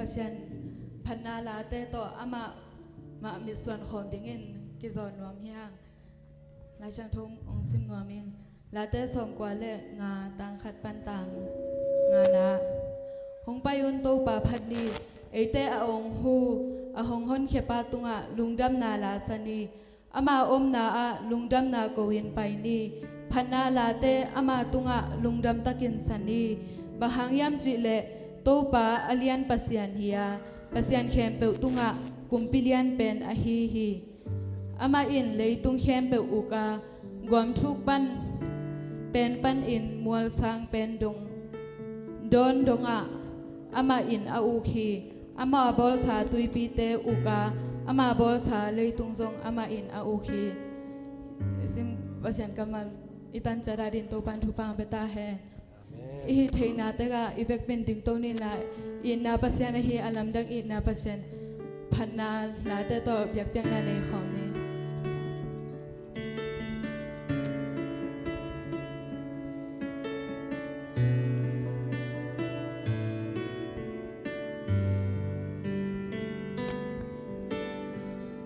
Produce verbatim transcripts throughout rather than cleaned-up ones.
Pasian phatna late tawh amah mah mitsuan khawm dingin kizawn nuam hi hang. Lai Siangtho hong sim nuam ing. Late sawmkua le nga, tang khat pan tang ngana. Hong pai un, Topa phat ni. Eite a hong hu, a hong honkhiapa tungah lungdamna lasa ni. Ama omna ah lungdamna ko-in pai ni. Phatna late ama tungah lungdam takin sa ni. Bang hang hiam cih leh Topa a lian Pasian hi a, pasian khempeuh tungah kumpi lian pen ahi hi. Amah in leitung khempeuh uk a, guam thuk pan pen panin mual sang pen dong dawn dongah amah in a uk hi. Amah bawlsa tuipite uk a, amah bawlsa leitung zong amah in a uk hi. I sim Pasian kammal i tan ciat adingin Topa'n thupha hong pia ta hen. Amen. I hih theihna tekah i vekpi-in dingto ni la, itna Pasian ahi a lamdang itna Pasian phatna late tawh biakpiakna nei khawm ni.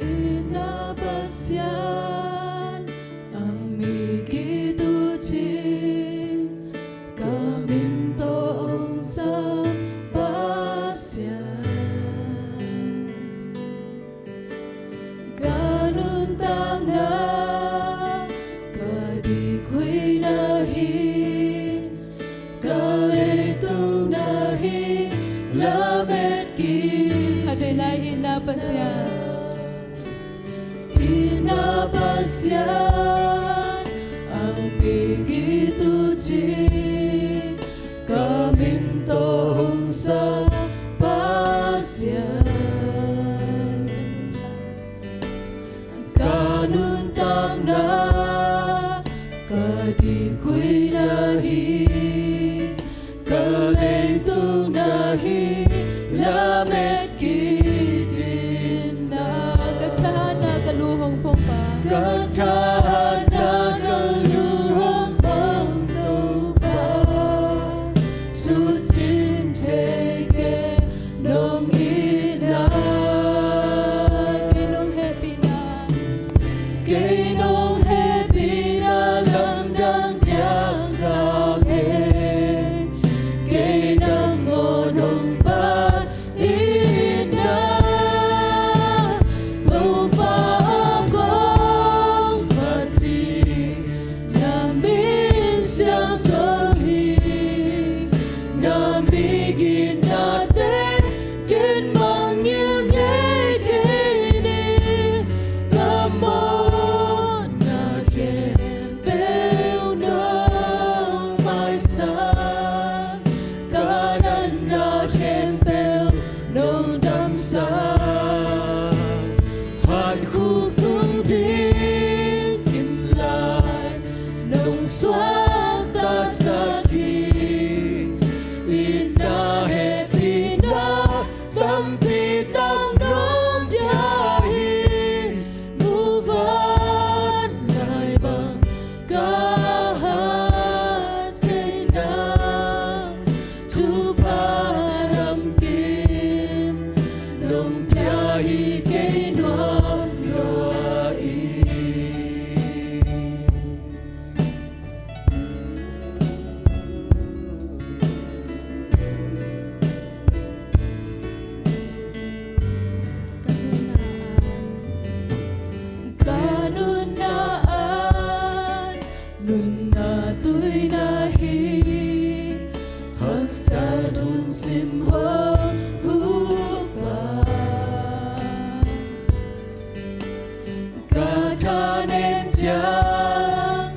Itna Pasian, ang migit uh cin, ka min tawh hong sang Pasian. Ka nuntakna, ka dikhuina hi, ka leitungna hi, lamet kik. Khatvei lai, itna Pasian. Itna Pasian, ang migit uh cin, ka min tawh hong sang Pasian. Ka nuntakna, ka dikhuina hi, ka leitungna hi, lamet kik ding na. Ka thahatna ka lu hong phong Pa. Ka thahatna ka lu hong phong Topa. Sucin thei kei nong itna. Kei nong hehpihna. Kei nong hehpihna lamdang piaksak e. Kei nangawn hong pan itna. Topa aw, kong phat hi. Na min siangtho hi. Na migitnate ken mangngilh ngei kei ni. Ka mawhna khempeuh nong maisak, ka natna khempeuh nong damsak. Hat khuk tung ding kim lai nong suaktasak hi. Itna hehpihna tampi tak nong pia hi. Muvanna bang ka hat theihna, thupha namkim nong pia hi kei nuam lua hi. Ka nunna an, nunna tuina hi, haksat hun sim hong hupa. Ka thanem ciang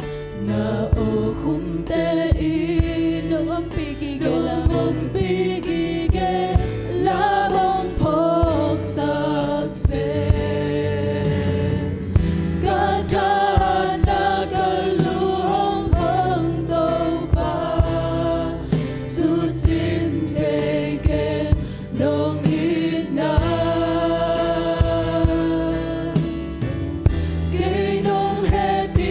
na aw khumte in dong ompih gige lam, dong ompih gige lam hong phawksak seh. Ka thahatna ka lu hong phong Topa, sucin thei kei nong itna. Kei nong hehpih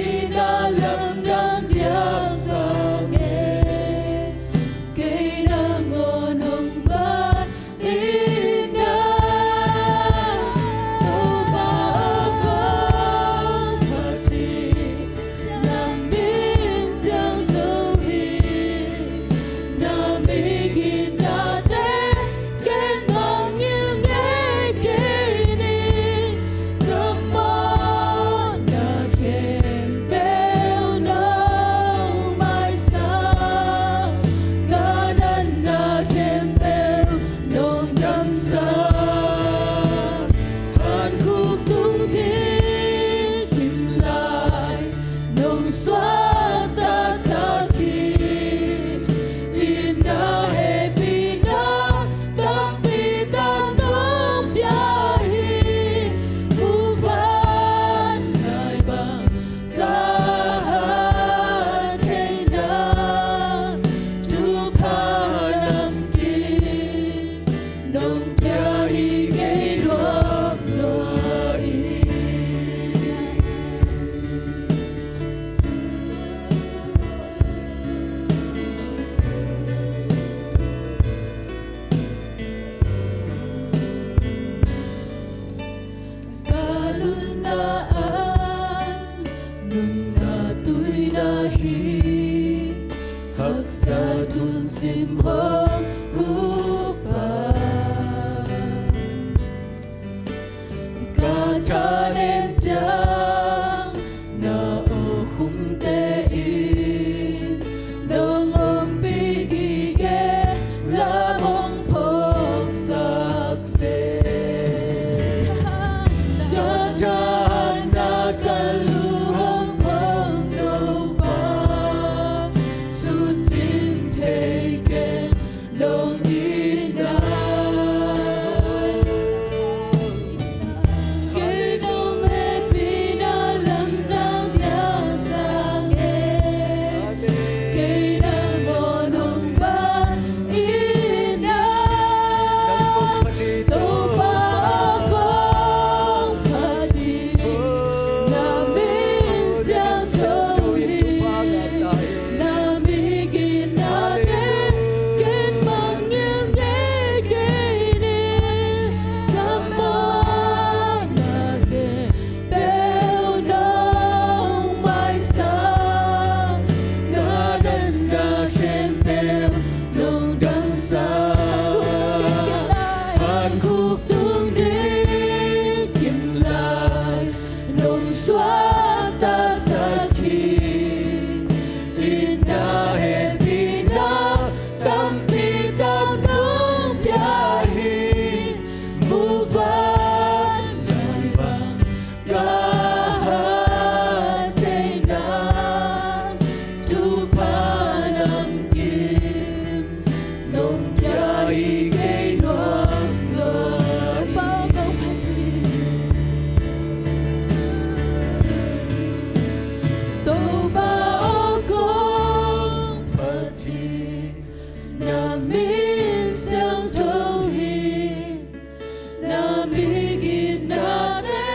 Nunna tuina hi, haksa tun sim hong hupa. Ka thanem ciang na aw khumte in nong ompih gige, lam hong phawksak seh. Ka thahatna ka lu hong phong, Topa, suncim thei keng nong itna. Kei nong hehpihna lamdang dia sang e, kei nangawn hong pan itna. Topa aw kong phat hi, na min siangtho hi. Na migitnate ken mangngilh ngei kei ni. Ka mawhna khempeuh nong maisak, ka natna khempeuh nong damsak. Hankhuk tung ding kim lai nong suaktasak hi. Itna hehpihna tampi tak nong pia hi. Muvanna bang ka hat thei nang, thupha namkim nong pia hi kei nuam nuam. Topa aw kong phat hi. Topa aw kong phat hi. Na min siangtho hi. Na migitnate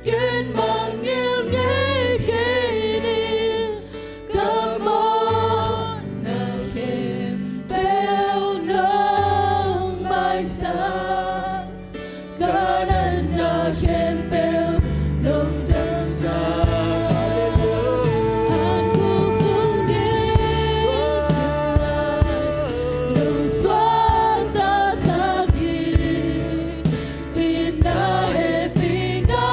ken mangngilh ngei kei ni. Ka mawhna khempeuh nong maisak, ka natna khempeuh nong damsak. Hankhuk tung ding nong suaktasak hi. Itna hehpihna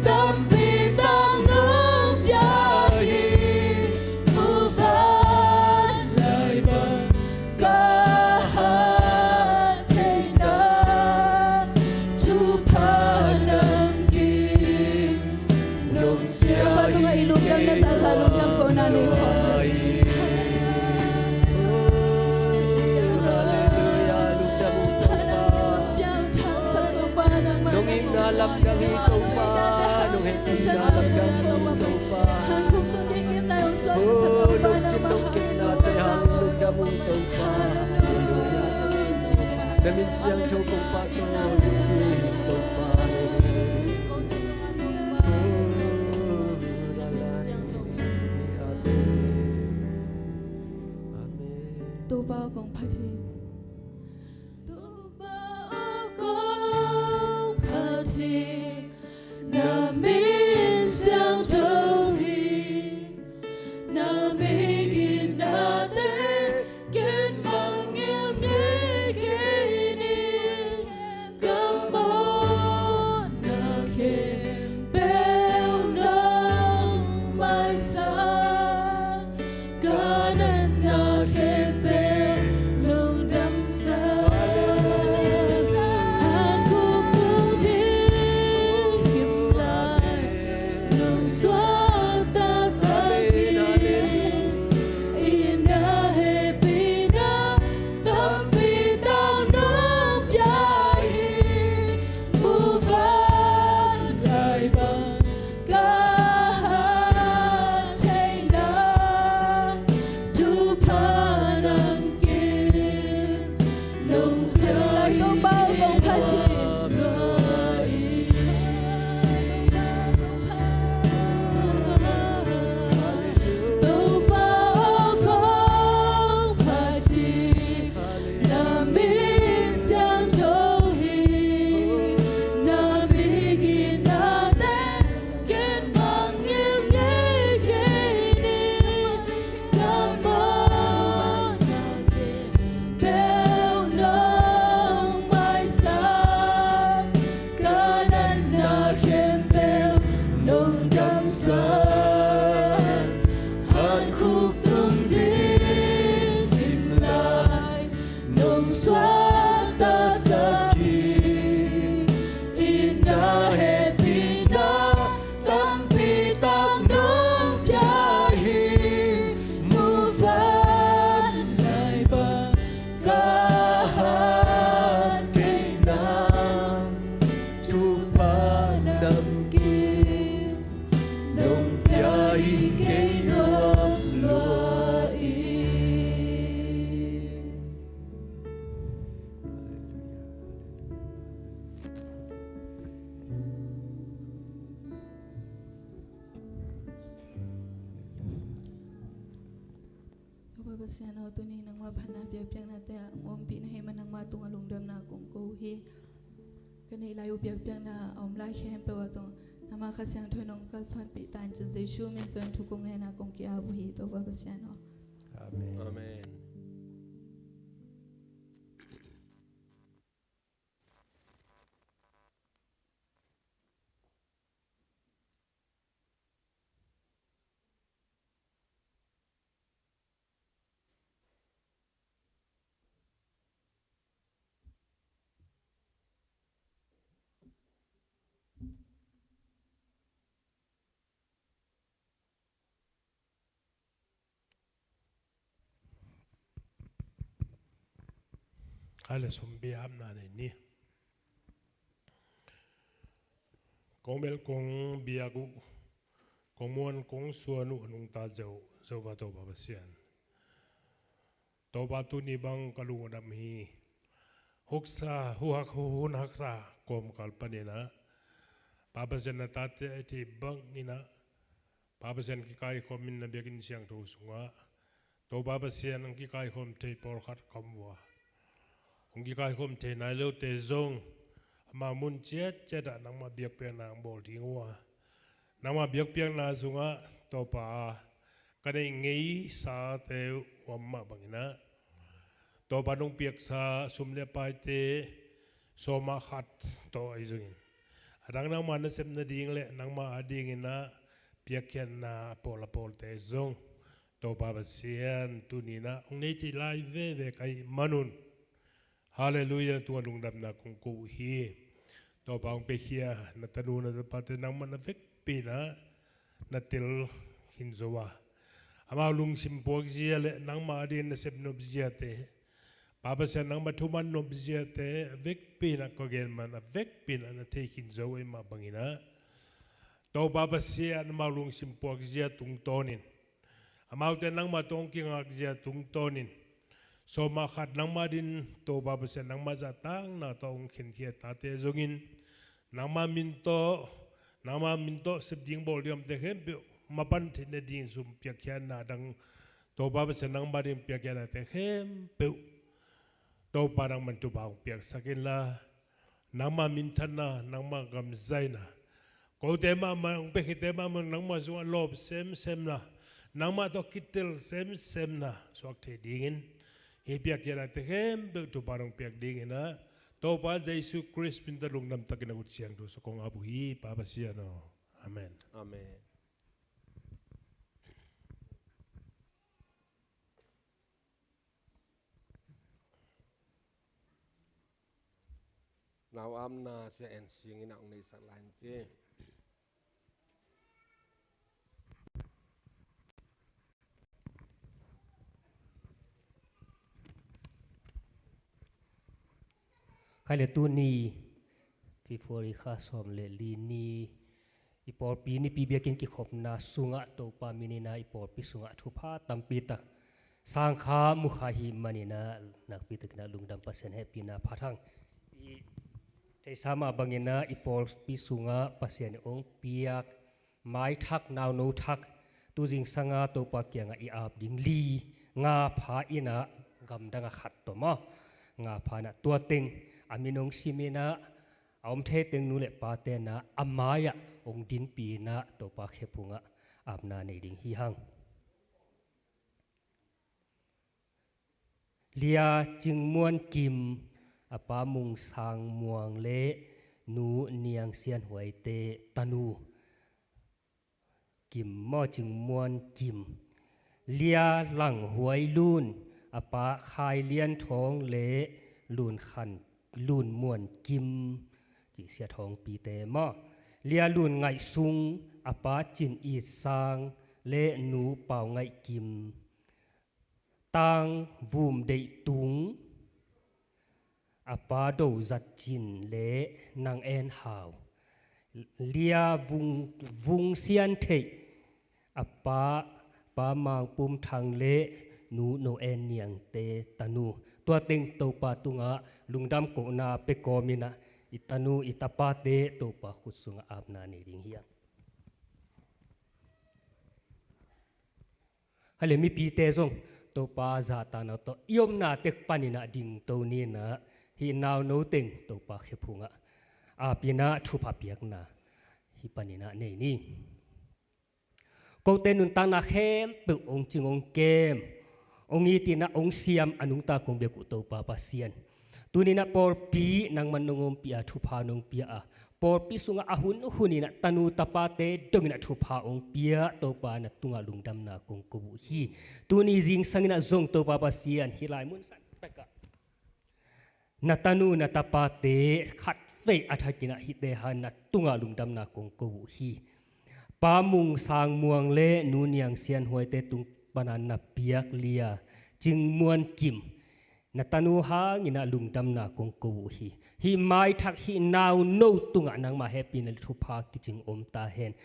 tampi tak nong pia hi. Muvanna bang ka hat thei nang, thupha namkim nong Topa tungah i lungdamna zahzah lungdam kohna nei khawm. Halleluia, lungdam uh Topa. Nong itna lamdang hi Topa, nong hehpihna lamdang hi Topa. Oh, nong cin nong kepnate hangin lungdam uh Topa. Na min siangtho kong pahtawi hi Topa. Topa aw kong phat hi. Topa aw kong phat hi. Na min siangtho hi. Na migitnate ken mangngilh ngei kei ni. Ka Lamkim nong piak kei nuam lua hi. Topa Pasian aw, tuni nangmah phatna biakpiaknate ah hong ompih na hih man nangmah tungah lungdamna kong ko uh hi. Ka neih lai uh biakpiakna a om lai khempeuh ah zong nangmah Kha Siangtho in hong kalsuanpih ta in cin Jesu min suang thu kong ngen a kong ki-ap uh hi, Topa Pasian aw. Amen. Amen. Kha le sum bia apna nei ni. Kong melh kong biak uh, kong muan kong suan uh a nungta zeuh Jehovah Topa Pasian, Topa tuni bang ka lung a dam hi. Huksa, huhak, hun haksa kawmkal panin ah Pa Pasian na tate a thei bangin ah Pa Pasian kikaikhawm in na biakinn siangtho sungah Topa Pasian hong kikaikhawm thei pawlkhat ka om uh a, hong kikaikhawm thei nai lote zong amau mun ciatciat ah nangmah biakpiakna hong bawl ding uh a, nangmah biakpiakna sungah Topa ka neih ngeisate uh a om mah bangin ah Topa nong piaksa sum le paite sawm ah khat tawh ahi zongin a dang nangmah nasep nading le nangmah adingin ah piakkhiatna a pawl a pawlte zong Topa Pasian tuni in ah hong nei thei lai veve ka hih manun Halleluiah, na tungah lungdamna kong ko uh hi. Topa hong piakhia na tanu na tapate nangmah na vekpi in ah na tel khin zo a, amau lungsim puakzia le nangmah ading nasep nopziate, Pa Pasian nangmah thuman nopziate a vekpi in ah ka gen man a vekpi in ah na thei khin zo ahih mah bangin ah Topa Pasian amau lungsim puakzia tungtawnin amaute nangmah tawh hong kingakzia tungtawnin sawm ah khat nangmah din Topa Pasian nangmah zahtakna tawh hong khenkhia tate zongin nangmah min tawh, nangmah min tawh sep ding bawl ding a omte khempeuh mapan theih nading sum piakkhiatna dang Topa Pasian nangmah din piakkhiatnate khempeuh Topa nangman thupha hong piaksak inla nangmah minthanna, nangmah gamzaina, kote mahmah hong piakhiate mahmah nangmah sungah lawp semsemna, nangmah tawh kitel semsemna suak thei dingin hih piakkhiatnate khempeuh thupha hong piak dingin ah Topa Jesu Khrist min tawh lungdam takin a ut siangtho sung kong ap uh hi, Pa Pasian aw. Amen. Amen. Nau amna Sia En Sing in a hong neihsak lai in ci. Khai le tuni February kha sawm le li ni i pawlpi nipi biakinn kikhopna sungah Topa min in ah i pawlpi sungah thupha tampi tak sang kha mu kha ahih manin ah nakpi takin ah lungdam, Pasian hehpihna pha thang. I theihsa mah bangin ah i pawlpi sungah Pasian in hong piak maithak, nauno thak, tu zingsang a Topa kiangah i ap ding li, nga pha in ah gamdang a khat tawh maw, nga pha in ah tua teng a min hong sim in ah a om thei teng nu le pate in ah a mai-ah hong dinpih in ah Topa khephung ah apna nei ding hi hang. Lia Cing Muan Kim, a pa Mung Sang Muang le nu Niang Sian Huaite tanu Kim maw, Cing Muan Kim. Lia Lang Huai Lun, a pa Khai Lian Thawng le Lun Khan, Lun Muan Kim, ci Sia Thawngpite maw. Lia Lun Ngaih Sung, a pa Cin It Sang le nu Pau Ngaih Kim. Tang Vum Deih Tung, a pa Do Zat Cin le Nang En Hau. Lia Vung, Vung Sian Theih a pa, Pa Mang Pum Thang le Nu No En Niangte tanu. Tua teng Topa tungah lungdam kohna pia kawmin ah i tanu i tapate Topa khut sungah apna nei ding hi hang. Hale mipite zong Topa zahtakna tawh i omna tek panin ah dingto ni in ah, hih nauno teng Topa khephungah apin ah thupha piakna hih panin ah nei ni. Kote nuntakna khempeuh hong cing hong kem, hong it in ah hong siam a nungta kong biak uh Topa Pasian, tuni in ah pawlpi nangman nong ompih a, thupha nong pia a, pawlpi sungah a hun hun in ah tanu tapate dongin ah thupha hong pia Topa, na tungah lungdamna kong ko uh hi. Tuni zingsang in ah zong Topa Pasian, hih lai mun san takah na tanu na tapate khatvei a thakin ah hihte hang na tungah lungdamna kong ko uh hi. Pa Mung Sang Muang le Nu Niang Sian Huaite tung pana na piak Lia Cing Muan Kim, na tanu hangin ah lungdamna kong ko uh hi. Hih maithak hih nauno tungah nangmah hehpihna le thupha kicing om ta hen.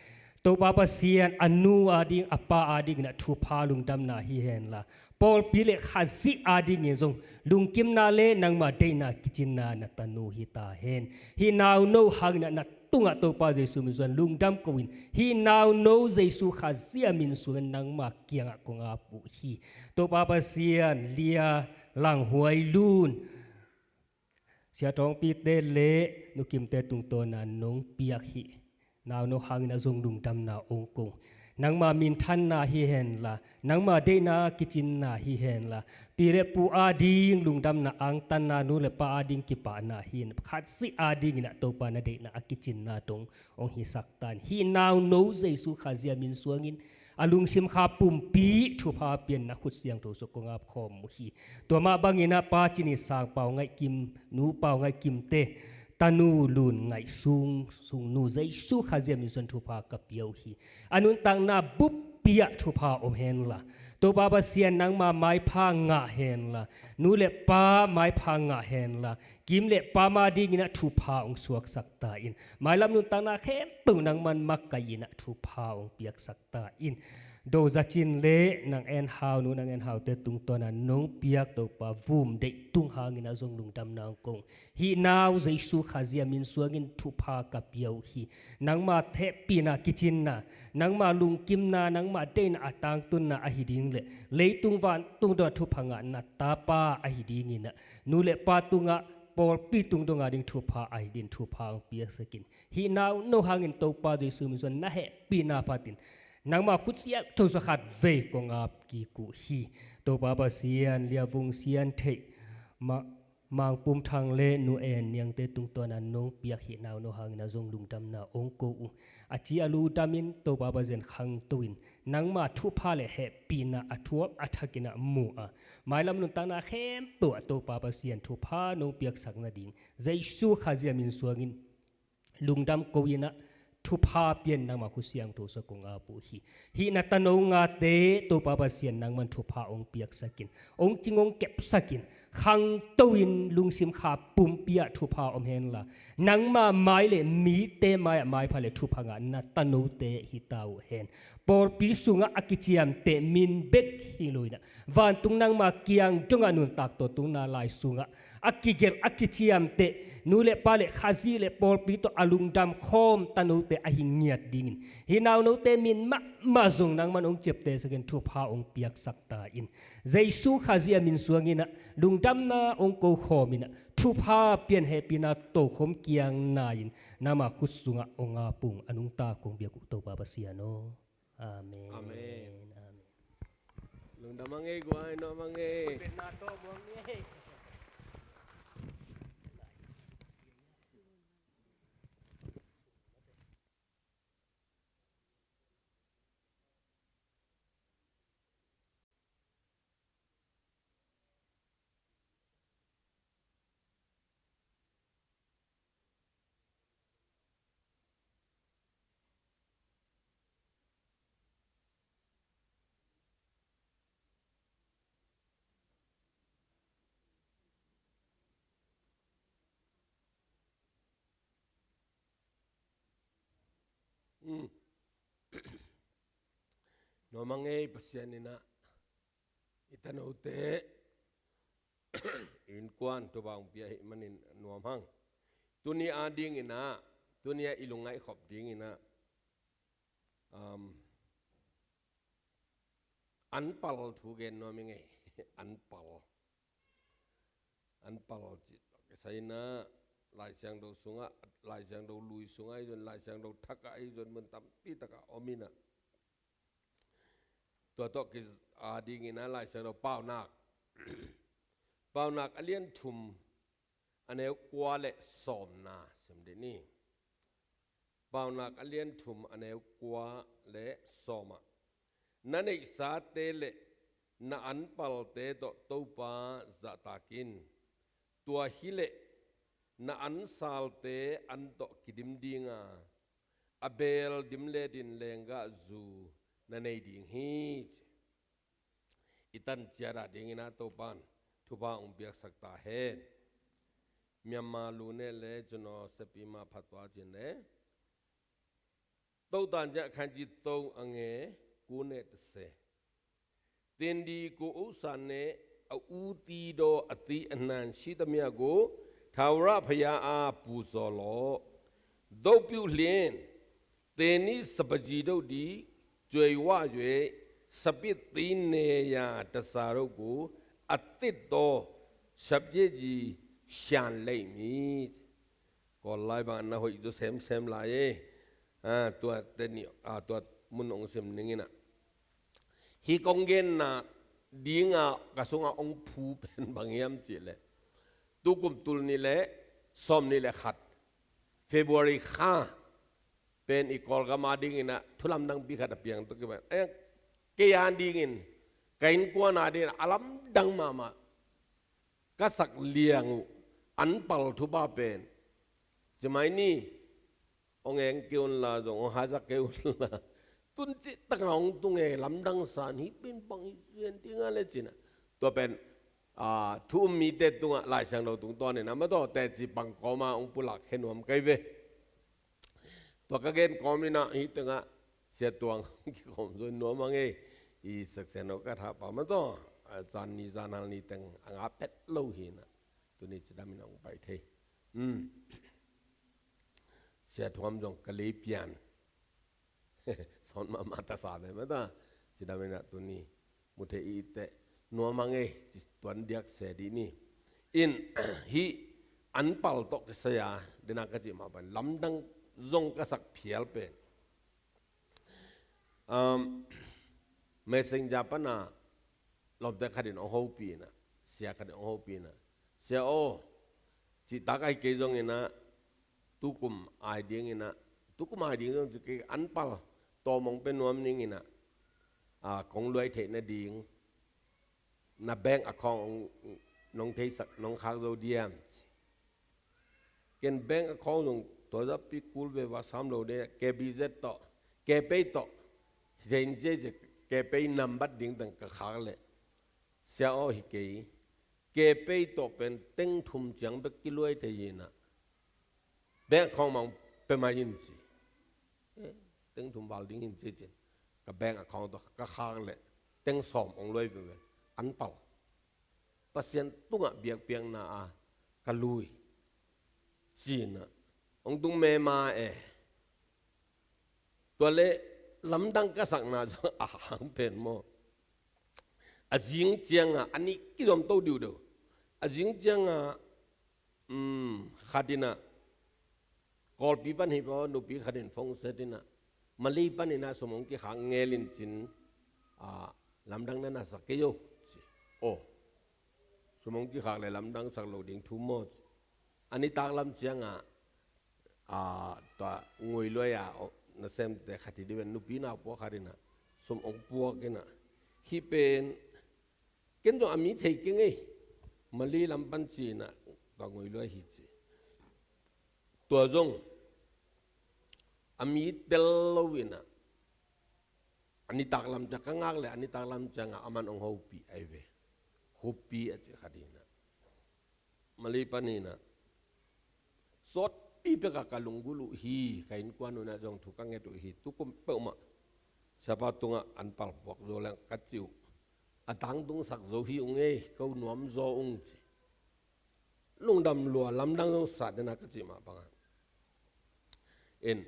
Topa Pasian, a nu ading a pa adingin ah thupha lungdamna hi henla, pawlpi le Khazih adingin zong lungkimna le nangmah deihna kicinna na tanu hi ta hen. Hih nauno hangin ah na tungah Topa Jesu min suangin lungdam ko in, hih nauno Jesu Khazih min suangin nangmah kiangah kong ap uh hi. Topa Pasian, Lia Lang Huai Lun, Sia Thawngpite le Nu Kimte tungtawna nong piak hih nauno hangin ah zong lungdamna hong ko. Nangmah minthanna hi henla, nangmah deihna kicinna hi henla, pi le pu ading lungdamna angtanna, nu le pa ading kipahna hi henla, Khazih adingin ah Topa na deihna a kicinna dong hong hisak ta in. Hih nauno Jesu Khazih min suangin a lungsim kha pumpi thupha pian na khut siangtho sungah kong ap khawm uh hi. Tua mah bangin ah Pa Cin It Sang, Pau Ngaih Kim, Nu Pau Ngaih Kimte tanu Lun Ngaih Sung, Sung nu, Jesu Khazih min suangin thupha ka pia uh hi. A nuntakna buppi ah thupha om henla, Topa Pasian, nangmah maipha ngah henla, nu le pa maipha ngah henla, kim le pam adingin ah thupha hong suaksak ta in. Mailam nuntakna khempeuh nangman makaih in ah thupha hong piaksak ta in. Do Za Cin le Nang En Hau, Nu Nang En Haute tungtawna nong piak Topa vum deih tung hangin ah zong lungdamna hong ko. Hih nau Jesu Khazih min suangin thupha ka pia uh hi. Nangmah hehpihna kicinna, nangmah lungkimna, nangmah deihna a tangtunna ahi ding le leitung vantung dongah thupha ngah na tapa ahi dingin ah, nu le pa tungah, pawlpi tung dong ading thupha ahi dingin thupha hong piaksak in. Hih nauno hangin Topa Jesu min suangin na hehpihna phatin nangmah khut siangtho sungah khatvei kong ap kik uh hi. Topa Pasian, Lia Vung Sian Theih, Ma, Mang Pum Thang le Nu En Niangte tungtawna nong piak hih nauno hangin ah zong lungdamna hong ko uh. A ci a lu damin Topa Pasian khangto in, nangmah thupha le hehpihna a thuak a thakin ah mu a, mailam nuntakna khempeuh ah Topa Pasian thupha nong piaksak nading Jesu Khazih min suangin lungdam ko in ah, thupha pian nangmah khut siangtho sungah kong ap uh hi. Hih na tanu ngate Topa Pasian nangman thupha hong piaksak in, hong cing hong kepsak in, khangto in lungsim kha pumpi ah thupha om henla, nangmah mai le mite mai ah maipha le thupha ngah na tanute hi ta uh hen. Pawlpi sungah a kiciamteh min bek hi lo in ah, vantung nangmah kiang dongah nuntak tawh tungna lai sungah a kigelh a kiciamteh, nu le pa le Khazih le pawlpi tawh a lungdam khawm tanute ahi ngiat dingin, hih naunote min mahmah zong nangman hong ciaptehsak in thupha hong piaksak ta in. Jesu Khazih min suangin ah lungdamna hong ko khawm in ah, thupha pian hehpihna tokhom kiang nai-in nangmah khut sungah hong ap ung, a nungta kong biak uh Topa Pasian aw. Amen. Amen. Amen. Lungdam mange, guai, no mange. Hmm. Nuam hang ei, Pasian in ah i tanote innkuan thupha hong pia ahih manin nuam hang. Tuni a dingin ah, tuni a i lungngaih khop dingin ah, um, anpal thu gen nuam ing ei. Anpal. Anpal cih tawh kisai in ah, Lai Siangtho sungah, Lai Siangtho lui sungah ahi zongin, Lai Siangtho thak ah ahi zongin, mun tampi takah om in ah. Tua tawh ki-, a dingin ah Lai Siangtho Paunak. Paunak a lian thum, a neu kua le sawmna sim dih ni. Paunak a lian thum, a neu kua le sawm ah, na neihsate le na anpalte tawh Topa zahtak in. Tua hileh na ansalte an tawh kidim ding a, a beel dim letin leenggahzu na nei ding hi, ci. I tan ciat a dingin ah Topa'n thupha hong piaksak ta hen. Myanmar lu ne le cuno sepi ma phatwa cin le. သုတ်တံကျမ်း အခန်းကြီးသုံး အငယ်ကိုးနဲ့တစ်ဆယ်. သင်သည်ကိုယ်ဥစ္စာနှင့်အဦးသီးသောအသီးအနှံရှိသမျှကိုထာဝရဘုရားအားပူဇော်လော့. သို့ပြုလျှင်သင်နှင့်စပါးကျီတို့သည် ကြွယ်ဝ၍၊ စပျစ်သီးနယ်ရာတန်ဆာတို့ကို အသစ်သောစပျစ်ရည်လျှံလိမ့်မည်။ Kawl lai bang na hoih zaw semsem lai e. Ah, tua teni, ah, tua mun hong sim ning in ah. Hih kong genna ding a ka sungah hong phu pen bang hiam cih leh, tu kum tul nih le sawmnih le khat, February kha pen i Kawlgam a dingin ah thu lamdangpi khat a piang tawh kipan. Eh, kei a dingin, ka innkuan a dingin a lamdang mahmah ka sak liang uh anpal thupha pen, ci mai ni, hong eng kei un la zong, hong haza kei un la, tun cih tak a hong tung e, lamdang sa in, hih pen bang hi zen ding a le cin ah. Tua pen, ah, thu um mite tungah Lai Siangtho tungtawn in ah, amah tawh teci pang kawm a hong pulak khe nuam kei ve. Tua ka gen kawm in ah, hih tengah Sia Tuang kikhawm zaw in nuam hang e. I section aw ka thah pa mah tawh, a, zan ni zan hal ni teng a ngah pet lo hi in ah, tuni cidam in ah hong pai thei. Hmm. Sia Thuam zong ka lei pian. Sawn mahmah ta sa ve mah ta. Cidam in ah tuni mu thei i teh nuam hang e, ci tuan diak se dih ni. In, hih anpal tawh kisai a, dena ka cih mah bang, lamdang zong ka sak phial pen, um, messenger pan a lawmte khat in hong hopih in ah, sia khat in hong hopih in ah, Sia aw, cihtak ahi kei zongin ah, tukum ai dingin ah, tukum ai ding zong ci kei, anpal tawm hong pia nuam ning in ah, a, kong luai theih nading, na bank account hong, nong theisak, nong khak zo diam, ci. Ken bank account zong tua zah pi kul ve va sam lo de, K B Z tawh, K Pay tawh, hi thei in ci, ci, K Pay number ding teng ka khak leh, Sia aw, hi kei, K Pay tawh pen teng thum ciang bek kiluai thei hi in ah, bank account mah hong pia mai in, ci. Eh, teng thum val ding hi in, ci, ci in. Ka bank account tawh ka khak leh teng sawm hong luai veve. Anpal. Pasian tungah biakpiakna a ka lui, ci in ah, hong tung mema e. Tua leh lamdang ka sakna zong a hang pen maw, a zing ciang a, a nih kizom to diudiu. A zing ciang a, um, khat in ah, Kawlpi pan hi peuh, nupi khat in phone set in ah, Malay pan in ah sum hong kikhak ngel in cin, a, lamdang na na sak kei o, ci. Aw, sum hong kikhak leh lamdang sak lo ding thu maw, ci. A nitak lam ciang a, a, tua ngui luai a, aw, nasemte khat hi dih ven, nupi nau pua khat in ah sum hong puak in ah, hih pen ken zong a mi thei keng ei, Malay lam pan, ci in ah, tua ngui luai hi, ci. Tua zong a mi tel lo in ah, a nitak lam ciang ka ngak leh, a nitak lam ciang a aman hong hopih ahi ve. Hopih a ci khat hi in ah, Malay pan hi in ah, sawt tampi pek a ka lunggulh uh hi, ka innkuan uh inah zong thu ka nget uh hi, tukum peuhmah siapa tungah anpal puak zo leng ka cih uh, a tangtungsak zo hi ung ei, ko nuam zaw ung ci. Lungdam lua, lamdang zong sa den a ka cih mah bangah, in,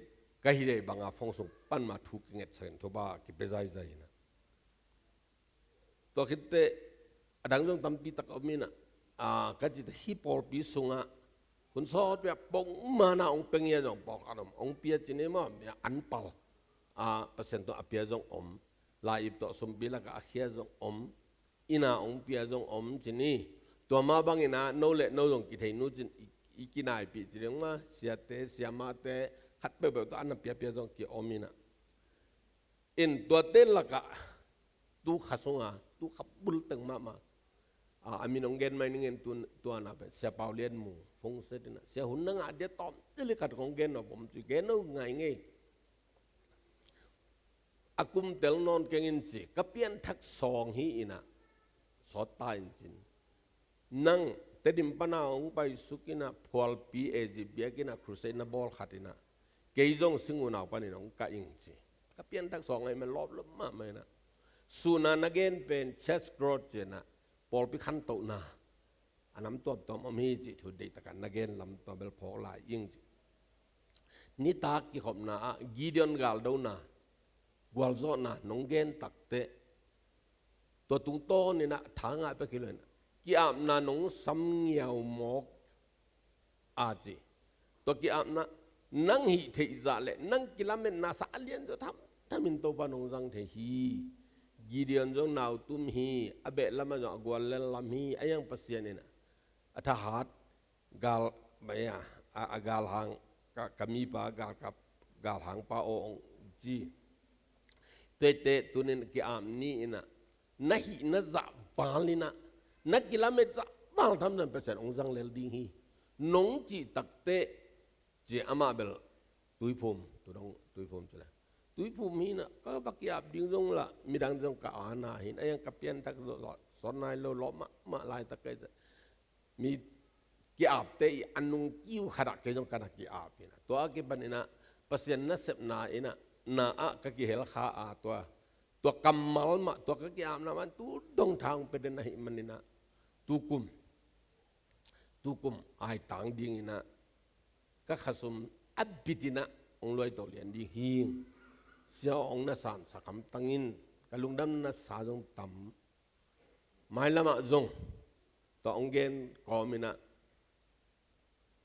ka hi dei bangah phone sung pan mah thu kingetsak in, thu ba kipia zaizai inah. Tua khitteh a dang zong tampi tak a om inah, a, ka cih teh hih pawlpi sungah hun sawtpi ah pongmana hong pia ngiat zong pawlkhat om, hong pia ci ni maw, anpal, a, Pasian tungah a pia zong om, lai-ip tawh sumpi lakah a khia zong om, inn ah hong pia zong om ci ni. Tua mah bang inah no le no zong kithei nu cin i, i kinaipih ci ding mah, siate siamate khat peuhpeuh tawh a na piapia zong ki-om inah. In, tuate lakah tu kha sunga, tu kha bulteng mahmah, a, a min hong gen mai ning in, tu, tua na pen Sia Pau Lian Mung, phone set inah, sia, hun na ngah dia tawm tili khat kong gen nop om ci, gen no ngai ngei. A kum tel nawn keng in ci, ka pianthak sawng hi inah, sawt ta in cin. Nang Tedim pana hong paisuk inah, phualpi A G biakinn ah crusade na bawl khat inah, kei zong Sing Unau panin hong kah ing ci. Ka pianthak sawng ahi man, lawp lawp mahmah inah. Suna na gen pen church growth ci inah, pawlpi khantohna a nam tuamtuam om hi cih thu deihtakin na gen lam tua bel phawk lai ing ci. Nitak kikhopna ah Gideon galdona, gualzawhna nong gen takteh, tua tungtawn inah tha ngah pek hi lo inah, ki-apna nong sam ngiau mawk a ci. Tua ki-apna, nang hih theih zah le nang kilametna sa a lian zaw thamtham in Topa nong zang thei hi. Gideon zong nau tum hi, a beh lamah zong a gual lel lam hi, a iang Pasian inah, a thahat gal, ba ia, a, a galhang, ka, ka mipa galkap, galhangpa aw hong ci. Tuate tunin ki-ap ni inah, na hih na zah val inah, na kilamet zah val thamtham Pasian hong zang lel ding hi. Nong cih takteh, ci, amah bel Tuiphum, tu dong Tuiphum ci le, Tuiphum hi inah, ka va ki-ap ding zong lah, midang zong ka ana hi inah, a iang ka pianthak zo, sawt nai lo, lawp mahmah laitak ka hi. Mi ki-apte i a nung kiu khat ah kei zong ka na ki-ap inah, tua a kipan inah Pasian nasepna inah, na ah ka kihel kha a, tua, tua kammal mah, tua ka ki-apna mah tu dong tha hong pia den ahih man inah, tukum, tukum aitang ding inah, ka khasum a bit inah hong luaito lian ding hi. Sia aw, hong na sansak hamtang in, ka lungdamna sa zong tam. Mailamah zong tua hong gen kawm inah,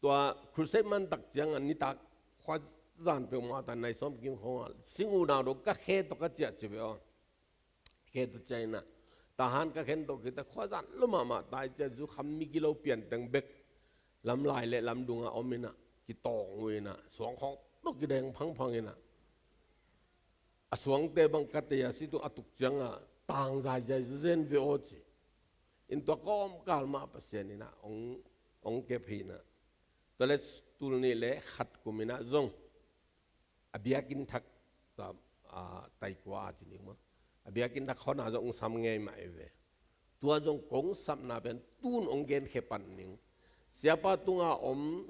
tua crusade man tak ciangah nitak khuazan peuhmah ta, nai sawm kim khawngah Sing Unau dong ka khe tawh ka ciah ci ve aw. Khe tawh ciah inah, tahan ka khen tawh khit teh khuazan lo mahmah ta i ciah, zukham mi kilo pian teng bek lamlai le lamdungah om inah, kitawng uh inah, suang khawng tawh kideng phangphang inah, a suangte bang ka tei a si tu a tuk ciangah tang zaizai zuzen ve aw ci. In, tua kawmkal mah Pasian inah hong, hong kep hi inah. Tua le tul nih le khat kum inah zong a biakinn thak, tua, a, taikua a ci ding maw, a biakinn thak hon a zong hong sam ngei mah hi ve. Tua zong kong sapna pen tun hong genkhe pan ning. Siapa tunga om,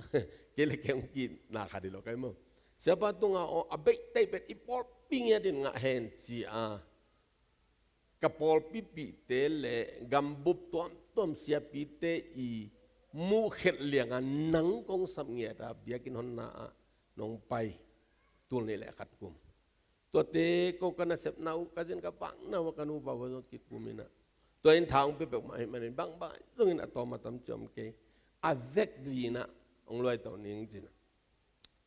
kei le kei hong kihna khat hi lo kai maw. Siapa tunga om a beihtaih pen i pawlpi ngiat in ngah hen ci a, ka pawlpipihte le gambup tuamtuam siapite i muhkhelh lianga nang kong sap ngiat a biakinn honna ah nong pai, tul nih le khat kum. Tuate ko ka nasepna uh, ka zin ka vakna uh, ka nupa uh zong kikum inah, tua in tha hong pia peuhmah ahih manin bangbang zongin a tawm a tam ci om kei. A vek li inah hong luaito ning ci inah,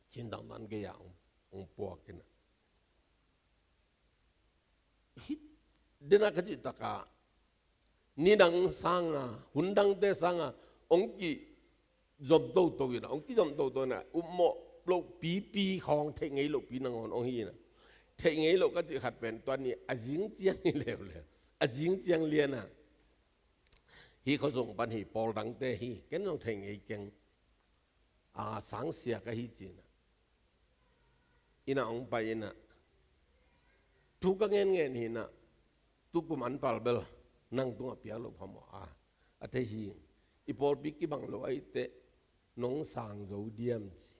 Chin Downtown gei ah hong, hong puak inah. Hih den a ka cih takah, nidang sanga, hun dangte sanga hong kizom toto inah, hong kizom toto inah, upmawh loh pipi khawng, theih ngei loh pi nangawn hong hi inah. Theih ngei loh ka cih khat pen tua ni a zing ciang hi leuleu, a zing ciang lian a, hih khuasung pan hih pawl dangte hi, ken zong theih ngei keng, a, sangsia ka hi ci inah, inn ah hong pai inah, thu ka ngenngen hi inah, tukum anpal bel nang tungah piak loh phamawh a, a thei hi. I pawlpi kibang lo ahih teh nong sang zo diam ci.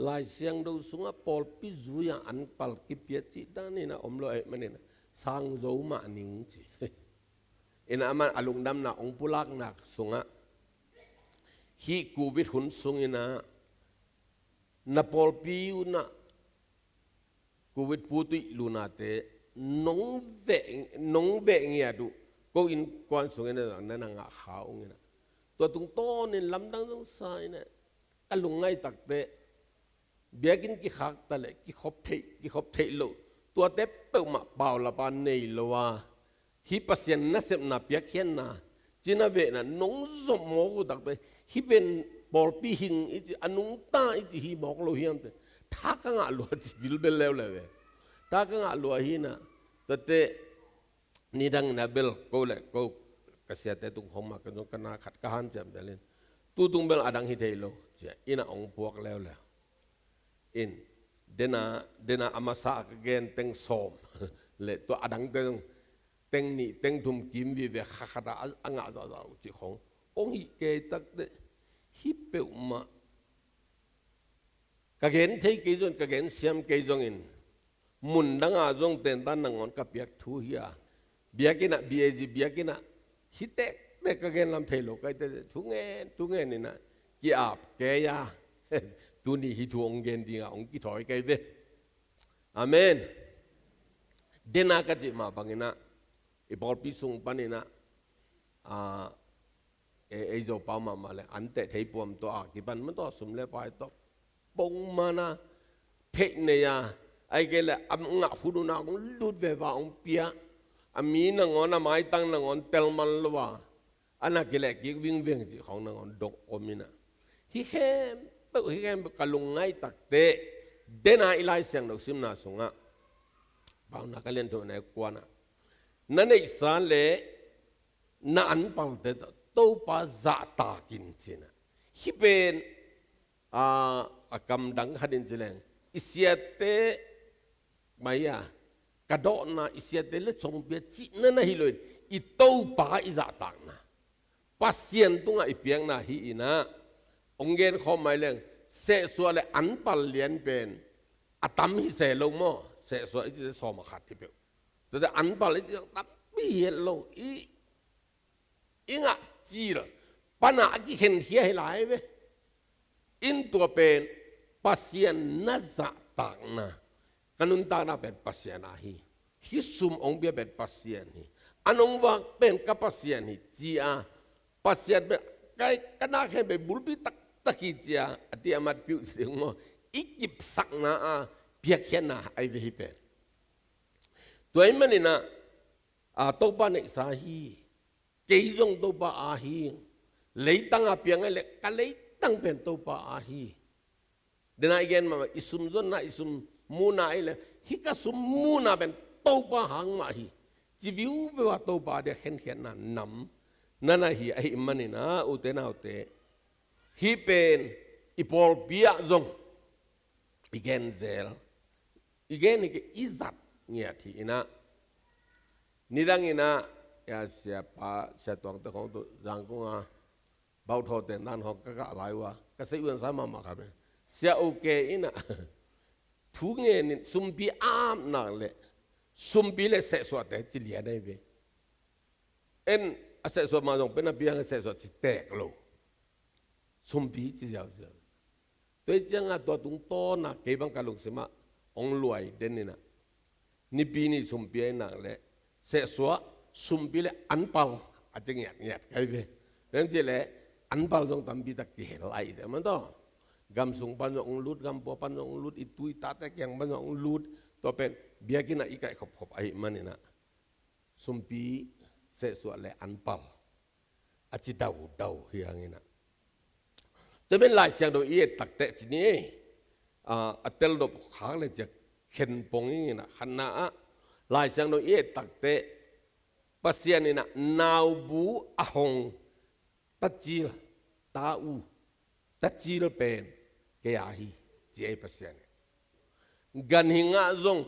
Lai Siangtho sungah pawlpi zui-a anpal kipia cih dan in a om lo ahih manin a, sang zo mah ning ci. In a, aman a lungdamna hong pulakna sungah, hih Covid hun sungin a, na pawlpi un a Covid putuih lunate nong veh, nong veh ngiat uh, ko innkuan sungin a na na ngah kha ung in a. Tua tungtawnin lamdang zong sa in a, ka lungngaih takteh, biakinn kikhak ta leh kikhop theih, kikhop theih loh, tuate peuhmah paulap a nei lo a, hih Pasian nasepna piakkhiatna, cina vehna nong zop mawk uh takteh, hih pen pawlpi hing i ci, a nungta i ci hi mawk lo hiam teh, tha ka ngah lua ci bilbel leuleu e. Tha ka ngah lua hi in a, tuate nidang in a bel ko leh ko, ka siate tung khawng mah ka zong ka na khat ka hanciam tel in, tu tung bel a dang hi thei lo ci-a in a hong puak leuleu. In, den a, den a a masa ka gen teng sawm leh tua a dangte zong teng nih teng thum kim vive kha khat a, a ngah zawhzawh uh cih khawng hong hih kei takteh, hih peuhmah ka gen thei kei zongin, ka gen siam kei zongin, mun danga zong tentan nangawn ka piak thu hi a, biakinn ah, B A G biakinn ah, hih tektek ka gen lam thei lo ka hih teh, thu ngen thu ngen in a ki-ap kei a, tuni hih thu hong gen ding a hong kithawi kei ve. Amen. Den a ka cih mah bangin a, i pawlpi sung panin a, a, e, ei Zopau mahmah leh an teh thei puam tawh a kipan mah tawh, sum leh pai tawh pongman a theih nei a, ahih kei leh a ngah hun un a hong lut veve a hong pia, a mi nangawn, a maitang nangaun tel man lo a, a na kileh kik vingveng cih khawng nangawn dong om in a. Hih khempeuh, hih khempeuh ka lungngaih takteh, den a i Lai Siangtho simna sungah, Paunak a lian thumna a kuana, na neihsa leh na anpalte tawh Topa zahtak in ci in a. Hih pen, a, a kamdang khat in ci leng, i siate mai a, ka dawhna, i siate letsong pia cihna na hi lo in, i Topa i zahtakna, Pasian tungah i piakna hi in a. Hong gen khawm mai leng, sehsuah leh anpal lian pen a tam hi se lo maw, sehsuah i cih sawm a khat hi peuh. Tuate anpal i cih tampi hi het lo, i, i ngah cil pan a a kikhenkhia hi lai ve. In tua pen Pasian na zahtakna, ka nuntakna pen Pasian a hi, hih sum hong pia pen Pasian hi, an hong vak pen ka Pasian hi ci a, Pasian pen ka, ka na khen pen bulpi taktak hi ci a, a ti a matpih uh ci ding maw, i kipsakna a piakkhiatna ahi ve hih pen. Tua ahih manin a, a, Topa neihsa hi, kei zong Topa a hi, leitang a piang ahih leh ka leitang pen Topa a hi. Den a i gen mahmah, i sum zonna, i sum muhna ahih leh, hih ka sum muhna pen Topa hang mah hi, ci viuveu a Topa dia khenkhiatna nam na na hi ahih manin a, ute naute, hih pen i pawlpi ah zong i gen zel, i gen hi kei, i zat ngiat hi in a. Nidang in a, ya, siapa, Sia Tuang te khawng tu Zangkong a bauhthaw tentan khawng ka kah lai uh a, ka sei uansa mahmah khat pen, Sia OK in a, thu ngen in, sumpi apna leh, sumpi leh sehsuahte ci lian ahi ve. En, a sehsuah mah zong pen a piang a sehsuah ci tek lo, sumpi ci ziauziau. Tua hi ciangah tua tungtawn a kei bang ka lungsim ah hong luai den in a, Nipi ni sumpi ahih nak leh, sehsuah, sumpi leh anpal a ci ngiatngiat ka hi ve. Tua hi ciang leh anpal zong tampi tak kihel lai te man tawh, gam sung pan zong hong lut, gam pua pan zong hong lut, i tu i tate kiang pan zong hong lut. Tua pen biakinn ah i kaih khopkhop ahih manin a, sumpi, sehsuah leh anpal a ci daudau hi hang in a. Tua pen Lai Siangtho i et takteh ci ni ei, a, a tel dop khak leh ciang khen pong ing in a. Khatna ah, Lai Siangtho i et takteh, Pasian in a naubu a hong tacil, ta u, tacil pen kei a hi, ci ei Pasian in. Ganhing ah zong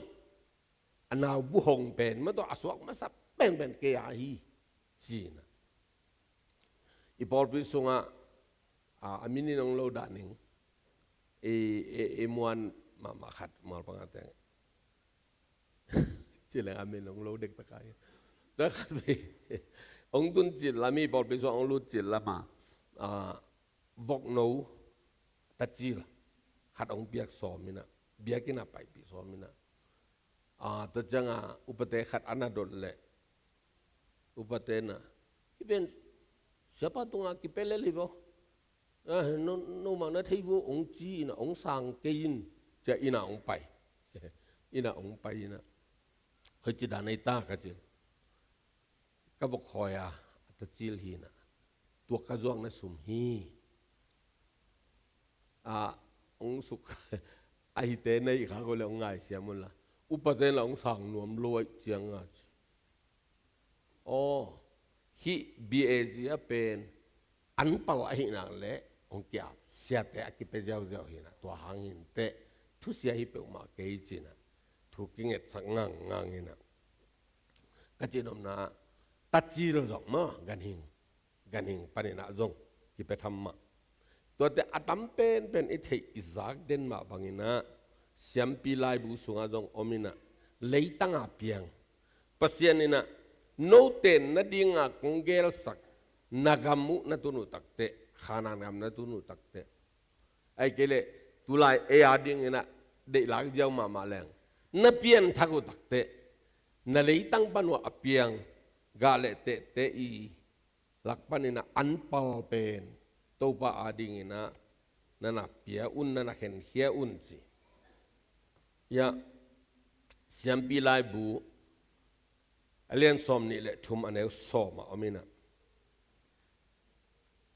a naubu hong pen, mah tawh a suak masa penpen kei a hi, ci in a. I pawlpi sungah, a, a min in hong lo dah ning, i, i, i muan mahmah khat mual panga teng. Ci leng a min hong lo dek taka hi. Tua khat vei. Hong tun ci lam hi, pawlpi sung hong lut ci lama. Ah, vokno tacil khat hong piak sawm ina, biakinn ah paipih sawm ina. Ah, tua cianga upate khat a na dot leh upate na, "Hih pen siapa tungah kipia lel hi vo. Ah, no, no mah na thei vo," hong ci ina, hong sang kei in, cia ina hong pai. Ina hong pai ina. "Hoih ci dan ei ta?" ka ci. "Ka vok khawi a, a tacil hi ina. Tua ka zuakna sum hi." Ah, hong suk. Ahite nei kha ko le hong ngaisiam un la. Upate la hong sang nuam lo aih cianga ci. Aw, hih B A G a pen an pal ahih nak leh hong kiap siate a kipia ziauziau hi ina, tua hangin teh thusia hi peuhmah kei ci ina, thu kingetsak ngangngang ina. Ka cihnopna, tacil zong maw, ganhing, ganhing panin ah zong kipia tham mah. Tuate a tam penpen i theih i zak den mah bangin ah, siampi laibu sungah zong om ina, leitanga piang. Pasian ina, "Note nadinga kong gelsak na gam uh na tun uh takteh, Khanaan gam na tun uh takteh, ahih kei leh tulai ei a dingin ah deihlak ziau mahmah leng, na pianthak uh takteh, na leitang pan uh a piang gah le tehte i lak panin ah an pal pen Topa a dingin ah na na pia un, na na khenkhia un," ci. Hiah siampi laibu a lian sawm nih le thum a neu sawm ah om ina,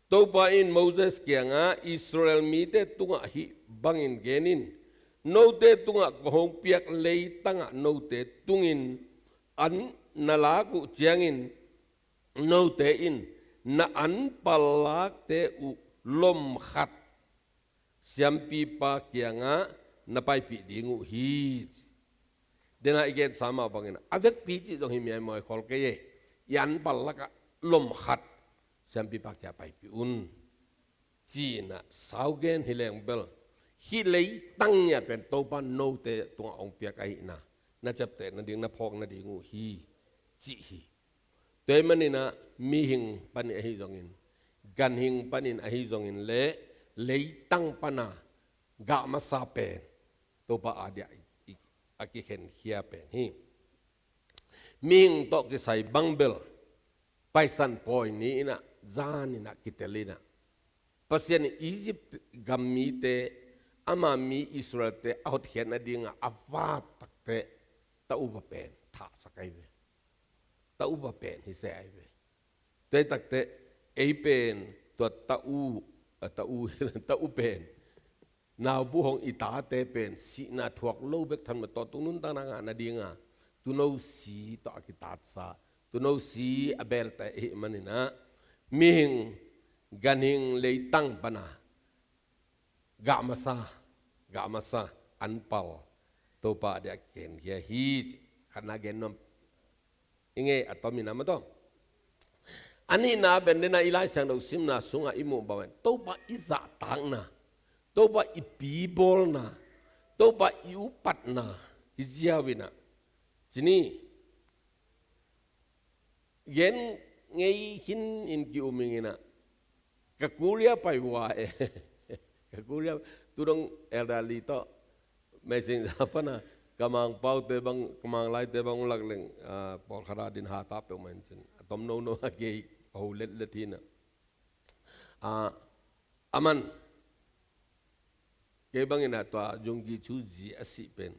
Topa in Moses kiangah, "Israel mite tungah hih bangin gen in, note tungah kong hong piak leitangah note tungin an na lak uh ciangin, note in na an pal lakte uh lom khat siampipa kiangah na paipih ding uh hi." Dena i gensa mah bangin a vekpi cih zong hi miaimawi khol kei e. "I an pal lakah lom khat siampipa kiangah paipih un," ci ina sau gen hi leng bel, hih leitang nia pen Topa note tungah hong piak ahihna na ciapteh nading, na phawk nading uh hi, cih hi. Tua ahih manin ah mihing panin ahi zongin, ganhing panin ahi zongin le leitang pana gah masa pen Topa a dia i, i, a kikhenkhia pen hi. Mihing tawh kisai bang bel Paisan Pawi ni in ah, zan in ah kitel in ah, Pasian in Egypt gam mite, ama mi Israelte a hotkhiat nadingah a vat takteh, ta upa pen thahsak ahi ve. Ta upa pen hi se ahi ve. Tua hi takteh, ei pen tua ta u, a, ta u, ta u pen, naubu hong i tate pen sihna thuak lo bek tham lo, tawh tung nuntakna ngah nadinga tuuno si tawh a kitatsa, tuuno si a belte ahih manin ah, mihing ganhing leitang pana gah masa, gah masa, an pal, Topa a dia kikhenkhia hi, ci. Khatna gen nuam ing e, a tom in ah maw, tawh. A nihna pen dena i Lai Siangtho simna sungah i muh bangin Topa i zahtakna, Topa i pibawlna, Topa i upatna hi ziau in ah, ci ni. Gen ngei khin in ki-um ing in ah, ka Korea pai uh a e. Ka Korea, tu dong elderly tawh messenger pana, ka Mangpaute bang, ka Manglaite bang lak leng, ah, pawlkhat a din ha ta peuhmah in cin, a tom nono a, kei a ho letlet hi in ah. Ah, aman, kei bangin ah tua Yonggi Cho zi a sih pen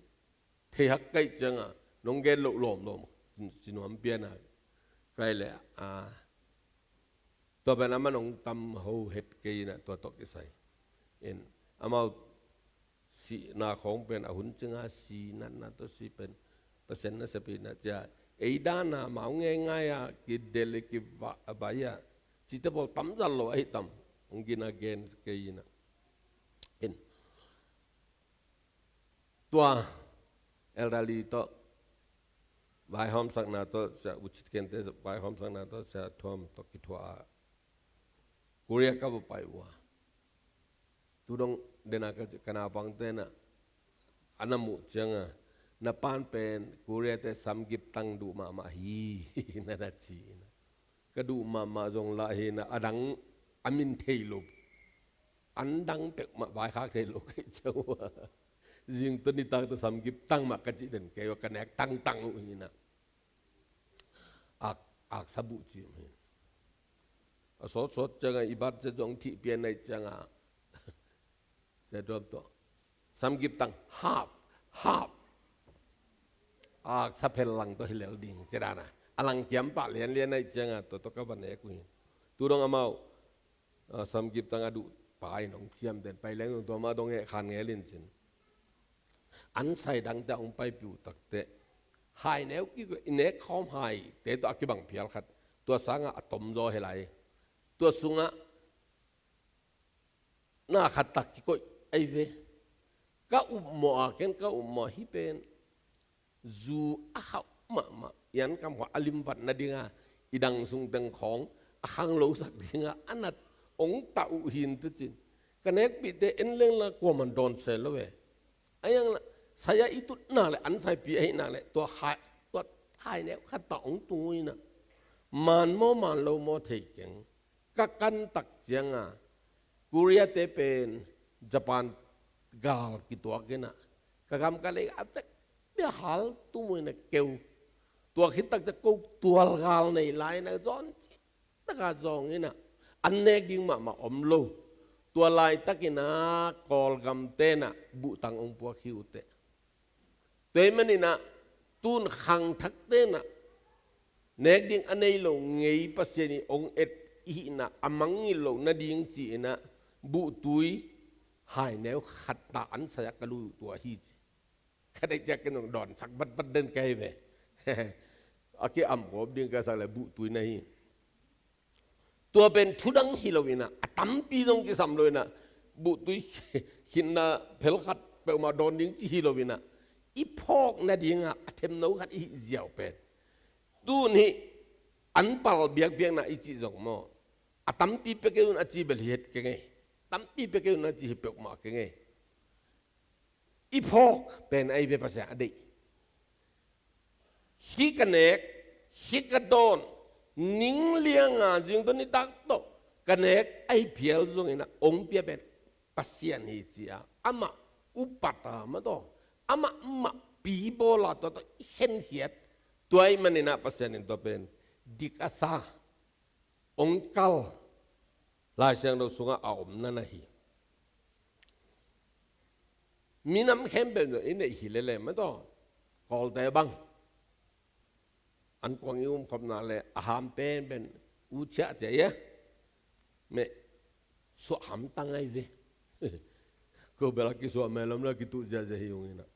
thei hak ka hih ciangah, nong gen loh lawmlawm ci nuam pian a, kai le, ah, tua pen aman hong tam ho het kei in ah, tua tawh kisai in, amau sihna khawng pen a hun cinga si, natna tawh si pen Pasian nasep hi in ah, cia ei dan a mau ngeingai a, kidel i kivah a bai a, cite pawl tamzat lo ahi tam, hong gina gen kei in ah. In, tua elderly tawh vaihawmsakna tawh, sia U Cit Kente vaihawmsakna tawh, sia Thuam tawh kithuah a, Korea ka va pai uh a, tu dong dena ka, ka naupangte na, a na muh cianga, na pan pen Korea te samgip tang duh mahmah hi, na na ci ina. Ka duh mahmah zong lah hi na, a dang a min thei lo, an dang pek mah vaikhak thei lo kei ciang ua. Zing tuni tak tawh samgip tang mah ka cih den kei ua, ka nek tangtang uh hi na. Ak, ak sabuh cim hi. A sawtsawt cianga i bat cia zong thih pian nai cianga. Sia duam tawh. Samgip tang hap, hap. Ak saphel lang tawh hi lel ding cia dana. A lang kiam pah lianlian nai cianga tua tawh ka va nek uh hi. Tu dong amau, ah, samgip tang a duh pa in hong ciam den pai leng tua mah dong e khan ngel in cin. An sai dangte a hong paipiu takte. Hai neu kiko i nek khawm hai te tawh a kibang phial khat. Tua sanga a tom zaw he lai. Tua sungah na khat tak kikoih ai ve. Ka upmawh a ken ka upmawh hi pen. Zu a hauh mahmah. I an kam khawng a limvat nadinga. I dang sung teng khawng. A khanglo sak dinga. A nat ong tah uh hin te cin. Ka nekpihte en leng la kuaman dawn se lo ve. A yang la, saya i tut nak le, an saipi ahi nak le, tua hai, tua hai neu khat tah ong tung uh hi na. Man maw, man lo maw thei keng. Ka kan tak cianga, Korea te pen Japan gal kituak ina. Ka gam ka lei a vek, bia hal tum uh ina keu. Tua khit tak cia ko tual gal nei lai na zon ci. Taka zong ina. An nek ding mahmah om lo. Tua laitak ina Kawlgam tena buhtang ong puak hi uh teh. Tua hi man ina tun khangthak tena nek ding a nei lo ngei Pasian i ong et i hihna a mangngilh lo nading ci ina buhtui hai neu khat ta an sayak ka lu tua hi ci. Ka deih ciak ken zong dawnsak vatvat den ka hi ve. A ki am gawp ding ka sak le buhtui na hi. Tua pen thudang hi lo ina, a tampi zong kisam lo ina, buhtui khinna phelkhat peuhmah dawn ding ci hi lo ina, i phawk nadinga a themno khat i hih ziau pen. Tun hi an pal biakbiakna i cih zong maw. A tampi pia kei un a ci bel hi het keng ei. Tampi pia kei un a ci hi peuhmah keng ei. I phawk pen ahi ve Pasian a deih. Hi ka nek, hi ka dawn, ning lianga zingdawn nitak tawh ka nek ahi phial zongin a ong pia pen Pasian hi ci a, amah upat a ma tawh, amah mah pi bawl a tua tawh i khen hiat, tua ahih manin a Pasian in tua pen dik a sa, ong kal, Lai Siangtho sungah a om na na hi. Minam khempeuh in i neih hi lele ma tawh, Kawlte bang. An kuang i umkhopna le a ham penpen u ciah ciah ia. Meh suah hamtang ahi ve. Ko bel a kisuah meh lam le a kituh ziahziah hi ung ina.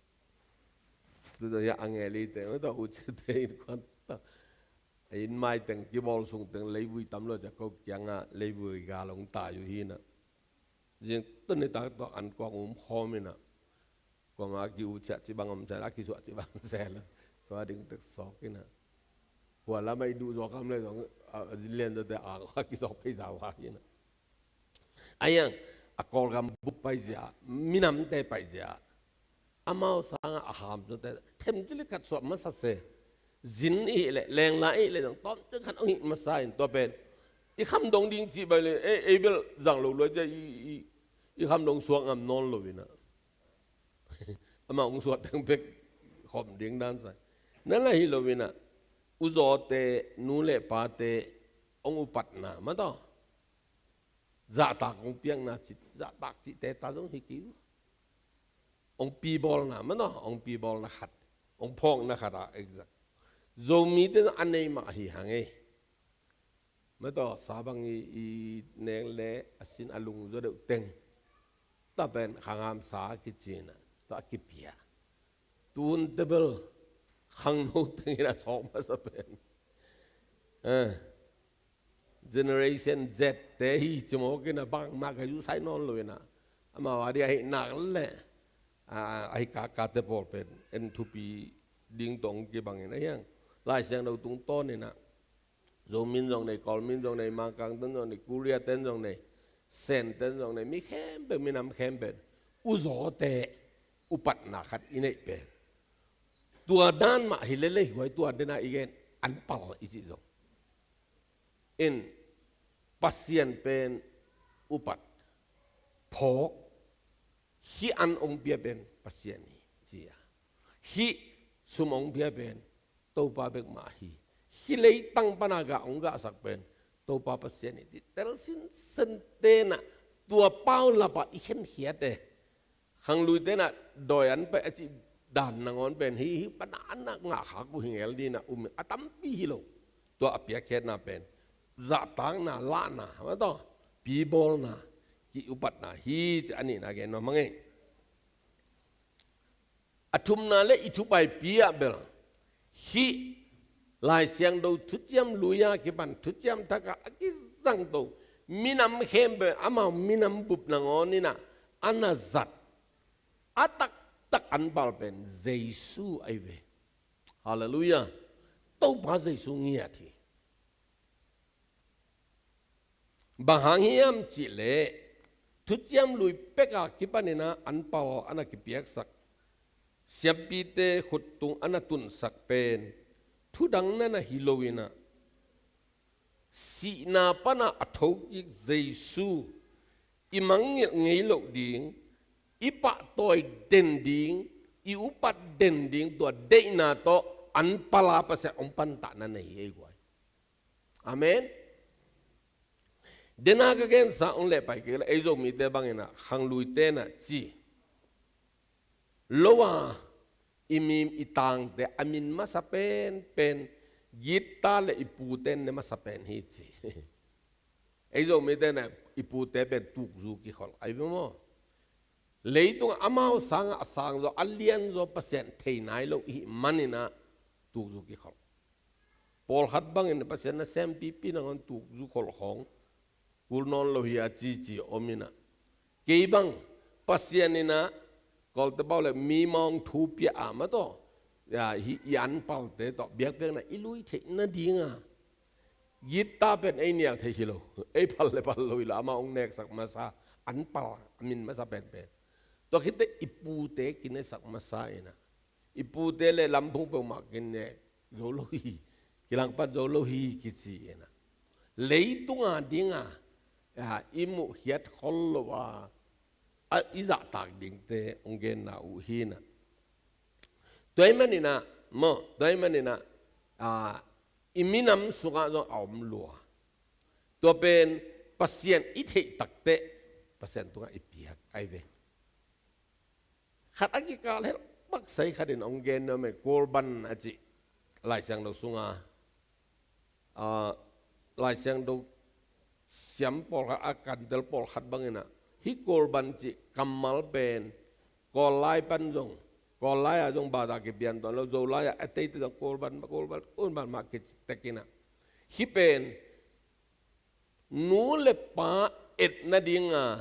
Tuta ia a ngel i te ma tawh u ciah te in kuan ta. A inn mai teng kibawl sung teng leivui tam lo ciah ko kianga leivui gal ong tai uh hi na. Zing tun nitak tawh an kuang um khawm ina. Kuama ki u ciah ci bang om ciah, a kisuah ci bang se la. Tua ding tek sawk ina. Hua lama i duh zaw kam le zong, a, a zin lian zaw te a, a kisawk pei zau ha ina. A yang, a Kawlgam bup paizia, minamte paizia. Amau sanga a ham zaw te, them ci le khat suah masa se. Zin i hih le, lengla i hih le zong, tawm ci khat ong hih masa in tua pen. I kham dong ding ci bai le, ei, ei bel zang lo lua cia i, i, i kham dong suak ngam nawn lo ina. Amah ong suah teng bek khawm ding dan sai. Na la hi lo ina, u zawte, nu le pate, ong upatna, ma tawh. Zahtak ong piakna cih, zahtak cihte ta zong hi kei uh. Ong pibawlna, ma tawh, ong pibawlna khat. Ong phawkna khat a, exact. Zomite zong a nei mah hi hang ei. Ma tawh, sa bang i, i nek le a sin a lungzaw deuh teng. Tua pen khangam sa a kici ina, tua a kipia. Tun tebel khangno teng ina sawk masa pen. Eh, Generation Z te hi ci mawk ina bangmah ka zu sai nawn lo ina. Amau a dia hi nak le. A, a hi kakate pawl pen. En thupi ding tawh ong kibang ina hiang. Lai Siangtho tungtawn ina. Zomi in zong nei, Kawlmi in zong nei, Mangkang ten zong nei, Korea ten zong nei, Sen ten zong nei, mi khempeuh, minam khempeuh. uzawte upatna khat i neih pen, tua dan mah hi lel ei, huai tua dena i gen, an pal i cih zong. In, Pasian pen upat, phawk, hih an hong pia pen Pasian hi ci a, hih sum hong pia pen Topa bek mah hi, hih leitang pana gah hong gahsak pen Topa Pasian hi ci tel sinsen tenah, tua paulap ah i khenkhiat e. Khangluite inah dawi an pai a cih dan nangawn pen hih, hih pana an a ngah khak uh hi ngel dinah um a tampi hi lo. Tua a piakkhiatna pen zahtakna, lahna, mah tawh pibawlna, ki-upatna hi ci a nihna gen nuam hang ei. A thumna le i thupaipi ah bel hih Lai Siangtho Thuciam Lui a kipan Thuciam Thak ah a kizangto minam khempeuh, amau minam bup nangawn inah a na zat, a taktak an pal pen Jesu ahi ve. Halleluiah. Topa Jesu ngiat hi. Bang hang hiam cihleh, Thuciam Lui pek a kipan inah an pal a na kipiaksak, siampite khuttung a na tunsak pen thu dang na na hi lo inah, sihna pana a thokik Jesu i mangngilh ngei loh ding, i pahtawi den ding, i upat den ding, tua deihna tawh an pal a Pasian hong pantahna nei hi ei guai. Amen. Dena ka gensa hong lehpai kei leh, ei Zomite bang inah khangluite inah ci lo a, i mim i tangte a min masa penpen, gitta le i pute ne masa pen hi ci. Ei Zomite inah i pute pen tukzu kikholh ahi ve maw. Leitungah amau sangah a sangzaw, a lianzaw Pasian thei nai lo i hih man inah tukzu kikholh. Pawlkhat bangin Pasian nasempipi nangawn tukzu kholh khawng kul nawn lo hi a cici om inah, kei bang Pasian inah, Kawlte pau le mimawng thu pia a mah tawh, ya, hih i an palte tawh biakpiakna i lui theih nadinga gitta pen ei nial thei hi lo, ei phal le phal lo hi lo, amah hong neksak masa an pal a min masa penpen. Tua khitteh i pute kinesak masa inah, i pute le lamphung peuhmah kinek zo lo hi, kilangpat zo lo hi kici inah, leitunga dinga, a, i muhkhiat khol lo a, a, i zahtak dingte hong genna uh hi inah. Tua ahih man inah maw, tua ahih man inah, a, i minam sungah zong a om lua. Tua pen Pasian i theih takteh Pasian tungah i piak ahi ve. Khat a kikal hel maksai khatin hong gen nuam ei, korban a cih Lai Siangtho sunga, a, Lai Siangtho siam pawlkhat a kantel pawlkhat bang inah, hih korban cih kammal pen Kawllai pan zong, Kawllai ah zong bata kipian tuan lo, Zolai ah a teite zong korban, korban, korban mah kici tek inah, hih pen nu le pa et nadinga,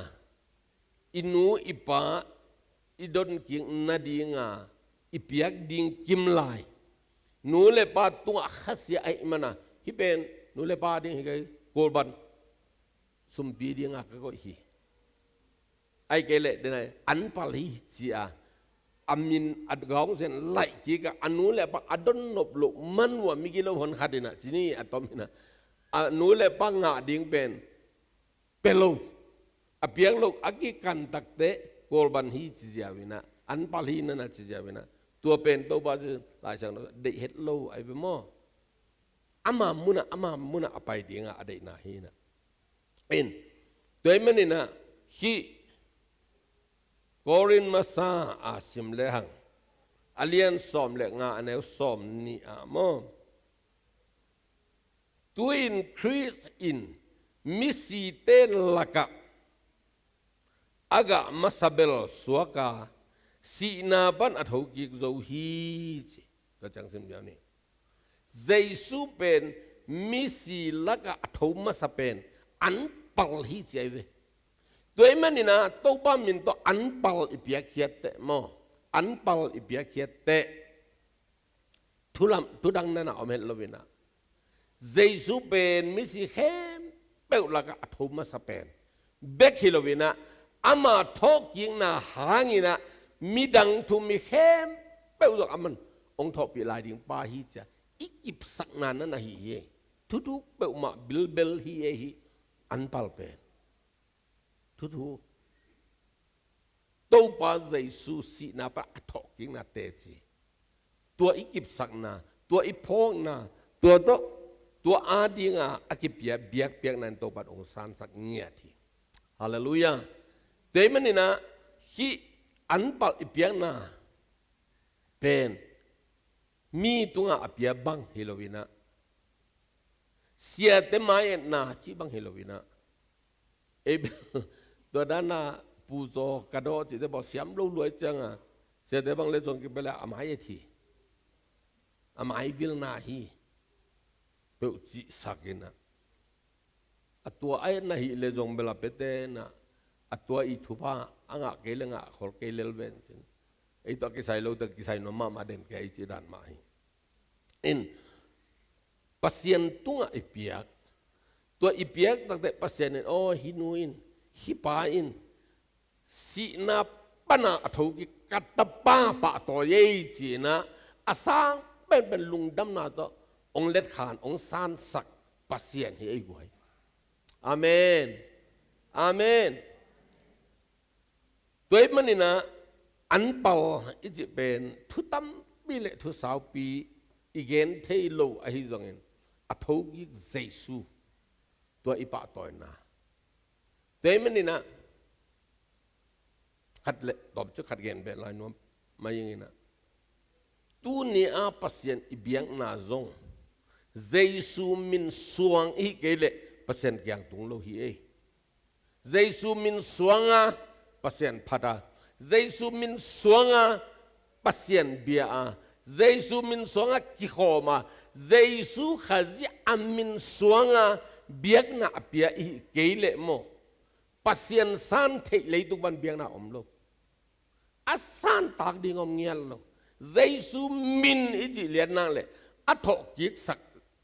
i nu i pa i donkik nadinga i piak ding kimlai, nu le pa tungah khasia ahih mana, hih pen nu le pa ding hi kei, korban sumpi dinga ka koih hi. Ahih kei leh dena an pal hi ci a, a min a gawng sen laih kik a, a nu le pa a donnop loh man uh a migilo hon khat inah ci ni a tom inah, a nu le pa ngah ding pen pia lo, a piak lo a kikan takteh korban hi ci ziau inah, an pal hi na na ci ziau inah, tua pen Topa Jesu Lai Siangtho deih het lo ahi ve maw. Ama munah, ama munah a pai dinga a deihna hi inah. In, tua ahih man inah hih Korin masa a sim lehang, a lian sawm le nga, a neu sawmnih ah maw, tu-in Khrist in misite lakah a gah masa bel suak a, sihna pan a thokik zo hi ci. Tua ciang sim diam ni. Jesu pen misi lakah a tho masa pen an pal hi ci ahi ve. Tua ahih man inah Topa min tawh an pal i piakkhiat teh maw, an pal i piakkhiat teh thu lam, thu dang na na om het lo inah, Jesu pen misi khempeuh lakah a tho masa pen bek hi lo inah, Ama thawhkikna hangin ah midang thu mi khempeuh zong aman hong thawhpih lai ding pa hi ci-a i kipsakna na na hi hi. Thuthuk peuhmah bilbel hi ei hi. Anpal pen thuthuk. Topa Jesu sihna pan a thawhkikna teci, tua i kipsakna, tua i phawkna, tua tawh, tua adinga a kipia biakpiakna in Topa in hong sansak ngiat hi. Halleluiah. Tua ahih manin ah hih anpal i piakna pen mi tungah a pia bang hi lo-in ah, siate mai-etna cih bang hi lo-in ah, ei bel tua dan a Pu Zaw Ka Daw cihte bang siam lo luai cianga, siate bang le zong kibel a mai-et hi, a maivilna hi peuh cihsak in ah, a tua a etna hi le zong bel a piate in ah, a tua i thupha a ngah kei le ngah khol kei lel ven cin, ei tawh kisai lo tawh kisai nuam mahmah den kei cih dan mah hi. In, Pasian tungah i piak, tua i piak takte Pasian in, aw, hih nu in, hih pa in sihna pana a thokik ka tapa pahtawi ei ci-in ah, a sang penpen lungdamna tawh hong letkhan, hong sansak Pasian hi ei guai. Amen. Amen. Tua ahih manin ah anpal i cih pen thu tampi le thu saupi i gen thei lo ahi zongin, a thokik Jesu, tua i pahtawina. Tua ahih manin ah khat le tawp cu khat gen beh lai nuam mai ing in ah, tuni a Pasian i biakna zong Jesu min suang i hih kei leh Pasian kiang tung lo hi ei. Jesu min suanga Pasian phat a, Jesu min suanga Pasian bia a, Jesu min suanga kikhawm a, Jesu Khazih a min suanga biakna a pia i hih kei leh maw, Pasian san theih leitung pan biakna om lo. A santak ding om ngiat lo. Jesu min i cih liatnak le a thawhkiksak,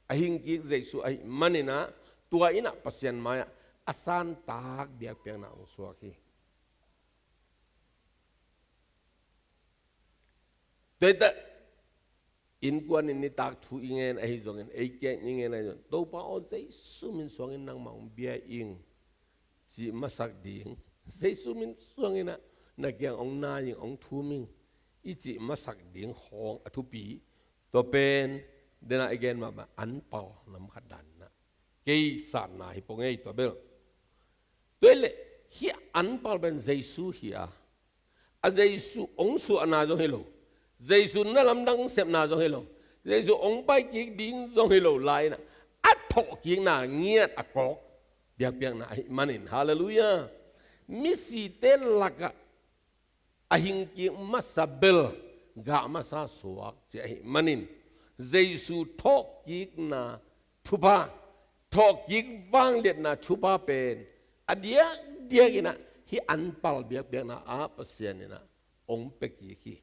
a hingkik Jesu ahih manin ah, tua in ah Pasian mai-ah a santak biakpiakna hong suak hi. Tua hi ta, innkuan in nitak thu i ngen ahi zongin, ei kiang i ngen ahi zongin, Topa aw, Jesu min suangin nangmah hong bia ing, cih masak ding. Jesu min suangin ah na kiang hong nai ing, hong thum ing, i cih masak ding khawng a thupi. Tua pen, den a i gen mahmah, anpal nam khat dan in ah kei satna hi pong ei tua bel. Tua hi leh, hih anpal pen Jesu hi a, a Jesu hong suahna zong hi lo, Jesu na lamdang sepna zong hi lo, Jesu hong paikik ding zong hi lo lai-in ah, a thawhkikna ngiat a kawk biakpiakna ahih manin, halleluiah. Misite lakah a hingkik masa bel gah masa suak ci ahih manin, Jesu thawhkikna thupha, thawhkik vangliatna thupha pen a diakdiak in ah hih anpal biakpiakna ah Pasian in ah hong pia kik hi.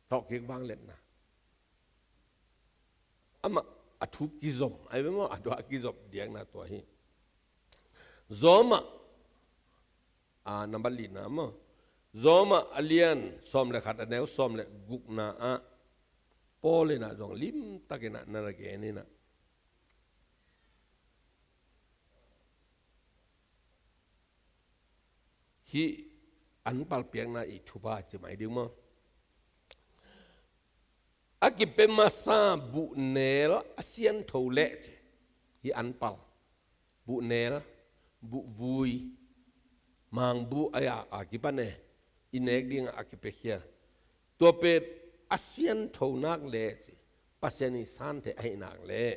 Thawhkik vangliatna. Amah a thu kizom, a hi ve maw, a thu a kizom diakna tua hi. Rom ah, a, nambat lina maw, Rom ah a lian sawm le khat, a neu sawm le gukna ah Paul in ah zong limtak in ah na na gen in ah, hih anpal piakna i thupha ci mai ding maw? A kipia masa buhnel a siangtho leh ci. Hih anpal, buhnel, buhvui, mangbuh a, a kipan e, i nek dingah a kipiakhia. Tua pen a siangtho nak leh ci, Pasian i santheih ahih nak leh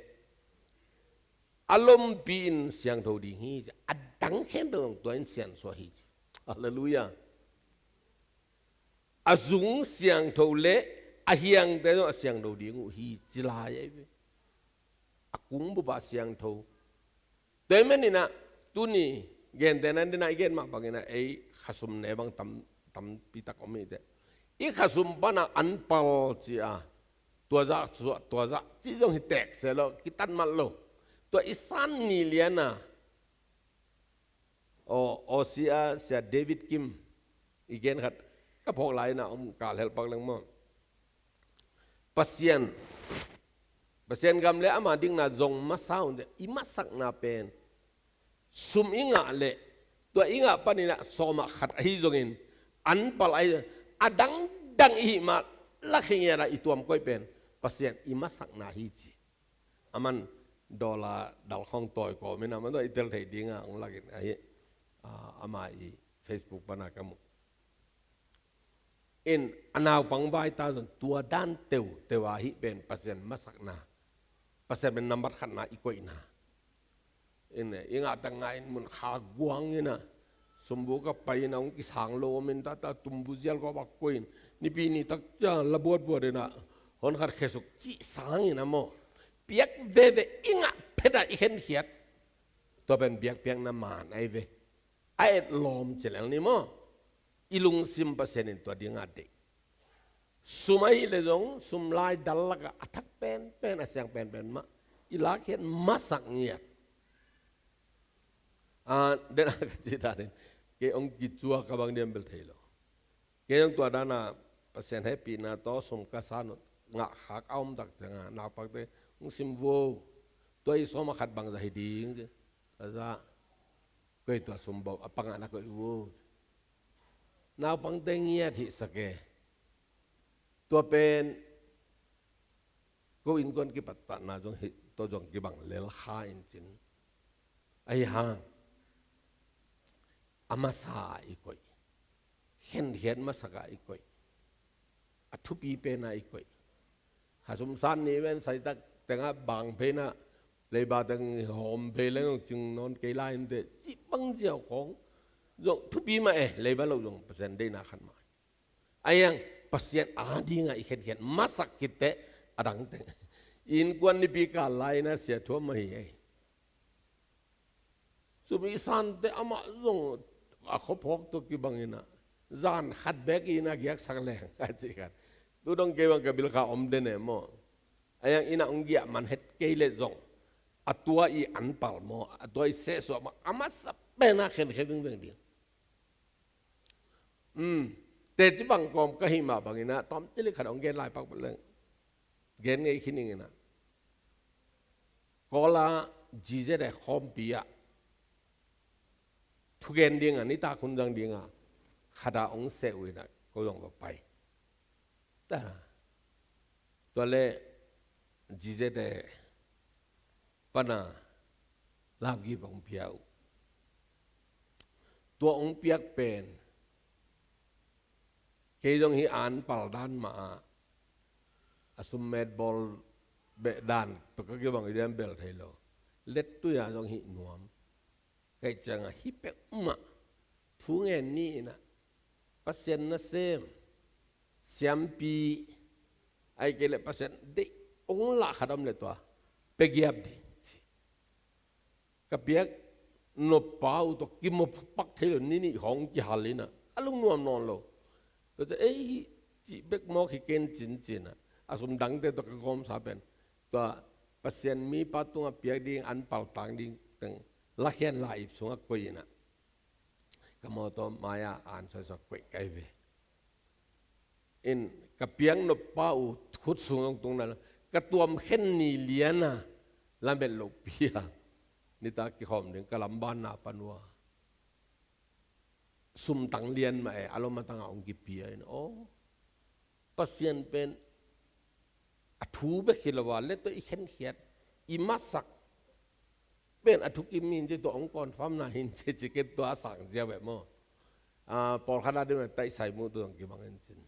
a lompi in siangtho ding hi ci, a dang khempeuh zong tua in siansuah hi ci. Halleluiah. A zung siangtho le a hiangte zong a siangtho ding uh hi ci lai ahi ve. A kung bup ah siangtho. Tua ahih manin ah tuni gente nan den ah i gen mah bangin ah ei khasum ne bang tam, tampi tak om hi teh. I khasum pan ah anpal ci a, tua zah suah, tua zah ci zong hi tek se lo, kitat mat lo. Tua i san ni lian a Aw, Aussie a Sia David Kim i gen khat ka phawk lai-in ah om kal helh pak leng maw. Pasian, Pasian gam le ama dikna zong masa un, i masakna pen sum i ngah leh, tua i ngah panin ah sawm ah khat ahi zongin, an pal ahi zongin, a dangdang i hih mah lakhia ngiat ah i tuam koih pen Pasian i masakna hi ci. Aman dollar dal khawng tawi kawmin ah, aman tua i tel thei dingah hong lakin ahi, ah, ama i Facebook pana ka mu. In a naupang vai ta zong tua dan teuteu a hih pen Pasian masakna, Pasian pen nambat khatna i koihna. In i ngah tak ngah in mun kha guang in ah, sumbu ka pai in ah hong kisang lo om in, tata tumbu zial kawp ah koih in, Nipi ni tak ciang la buatbuat in ah hon khat khesuk cih sangin ah maw, piak veve i ngah phet ah i khenkhiat. Tua pen biakpiakna man ahi ve. A etlawm ci lel ni maw. I lungsim Pasian in tua dingah deih. Sum ahih leh zong sum lai dal lakah a thak penpen, a siang penpen mah i lakkhiat masak ngiat. Ah, den a ka cih danin kei hong kicuak ka bang diam bel thei lo. Kei zong tua dana Pasian hehpihna tawh sum ka san uh ngah khak a om tak ciangah naupangte hong sim vo. Tua i sawm ah khat bangzah hi ding ci. Ka za, koi tua sum bawh a pangah na koih vo. Naupangte ngiat hihsak e. Tua pen ko innkuan kipatpahna zong hih tawh zong kibang lel kha in cin. Ahi hang a masa ah i koih, khenkhiat masak ah i koih, a thupi pen ah i koih. Kha sum san ni ven saitak tengah bang pen ah leiba teng hawm phei leng cing nawn kei lai inteh cih bang ziau khawng zong thupi mah e, leiba lo zong Pasian deihna khat mah. Ahi hang Pasian adingah i khenkhiat masak khit teh a dang teng. Innkuan Nipi kal lai-in ah Sia Thuam ahi ei. Sum i sante amah zong a khuaphawk tawh kibang in ah zan khat bek in ah giaksak leng a cih khat. Tu dong kei bang ka bil kha om den e maw. Ahi hang in ah hong giah man het kei leh zong a tua i an pal maw, a tua i sehsuah maw, a masa pen ah khenkhiat vingveng ding. Um, teci bang kawm ka hih mah bangin ah tawmcik khat hong gen lai pak leng, gen ngei khin ing in ah. Kawl ah G Z A khawmpi ah thugen dingah nitak hun zang dingah khat ah hong seh uh in ah ko zong va pai. Ta, tua leh G Z A pana lapgip hong pia uh. Tua hong piak pen kei zong hih an pal dan mah ah a summet bawl beh dan tawh ka kibang i diam bel thei lo. Lettui ah zong hih nuam. Kaih ciangah hih peuhmah thu ngen ni in ah Pasian nasem, siampi, ahih kei leh Pasian deih hong lah khat om leh tua pia giap ding ci. Ka piak noppa uh tawh kimu pak thei lo, ni nih khawng kihal in ah a lungnuam nawn lo. Tuate ei hih cih bek mawk hi ken cin cin ah a sum dangte tawh ka gawmsa pen tua Pasian mipa tungah piak ding an paltang ding teng lakhian la-ip sungah koih in ah ka mawtaw mai-ah an suaisuak koih kai ve. In ka piak noppa uh khut sung hong tungna ka tuam khen ni lian a lamet lohpi a nitak kikhawm ding ka lambanna pan uh a sumtang lian mah e, a lom a tangah hong kipia in aw. Pasian pen a thu bek hi lo a, lettui i khenkhiat, i masak pen a thukim hi in ci, tua hong confirm na hi in ci, ci ken tua a sang ziau e maw. Ah, pawlkhat a ding taisai mu tua hong kibang in cin.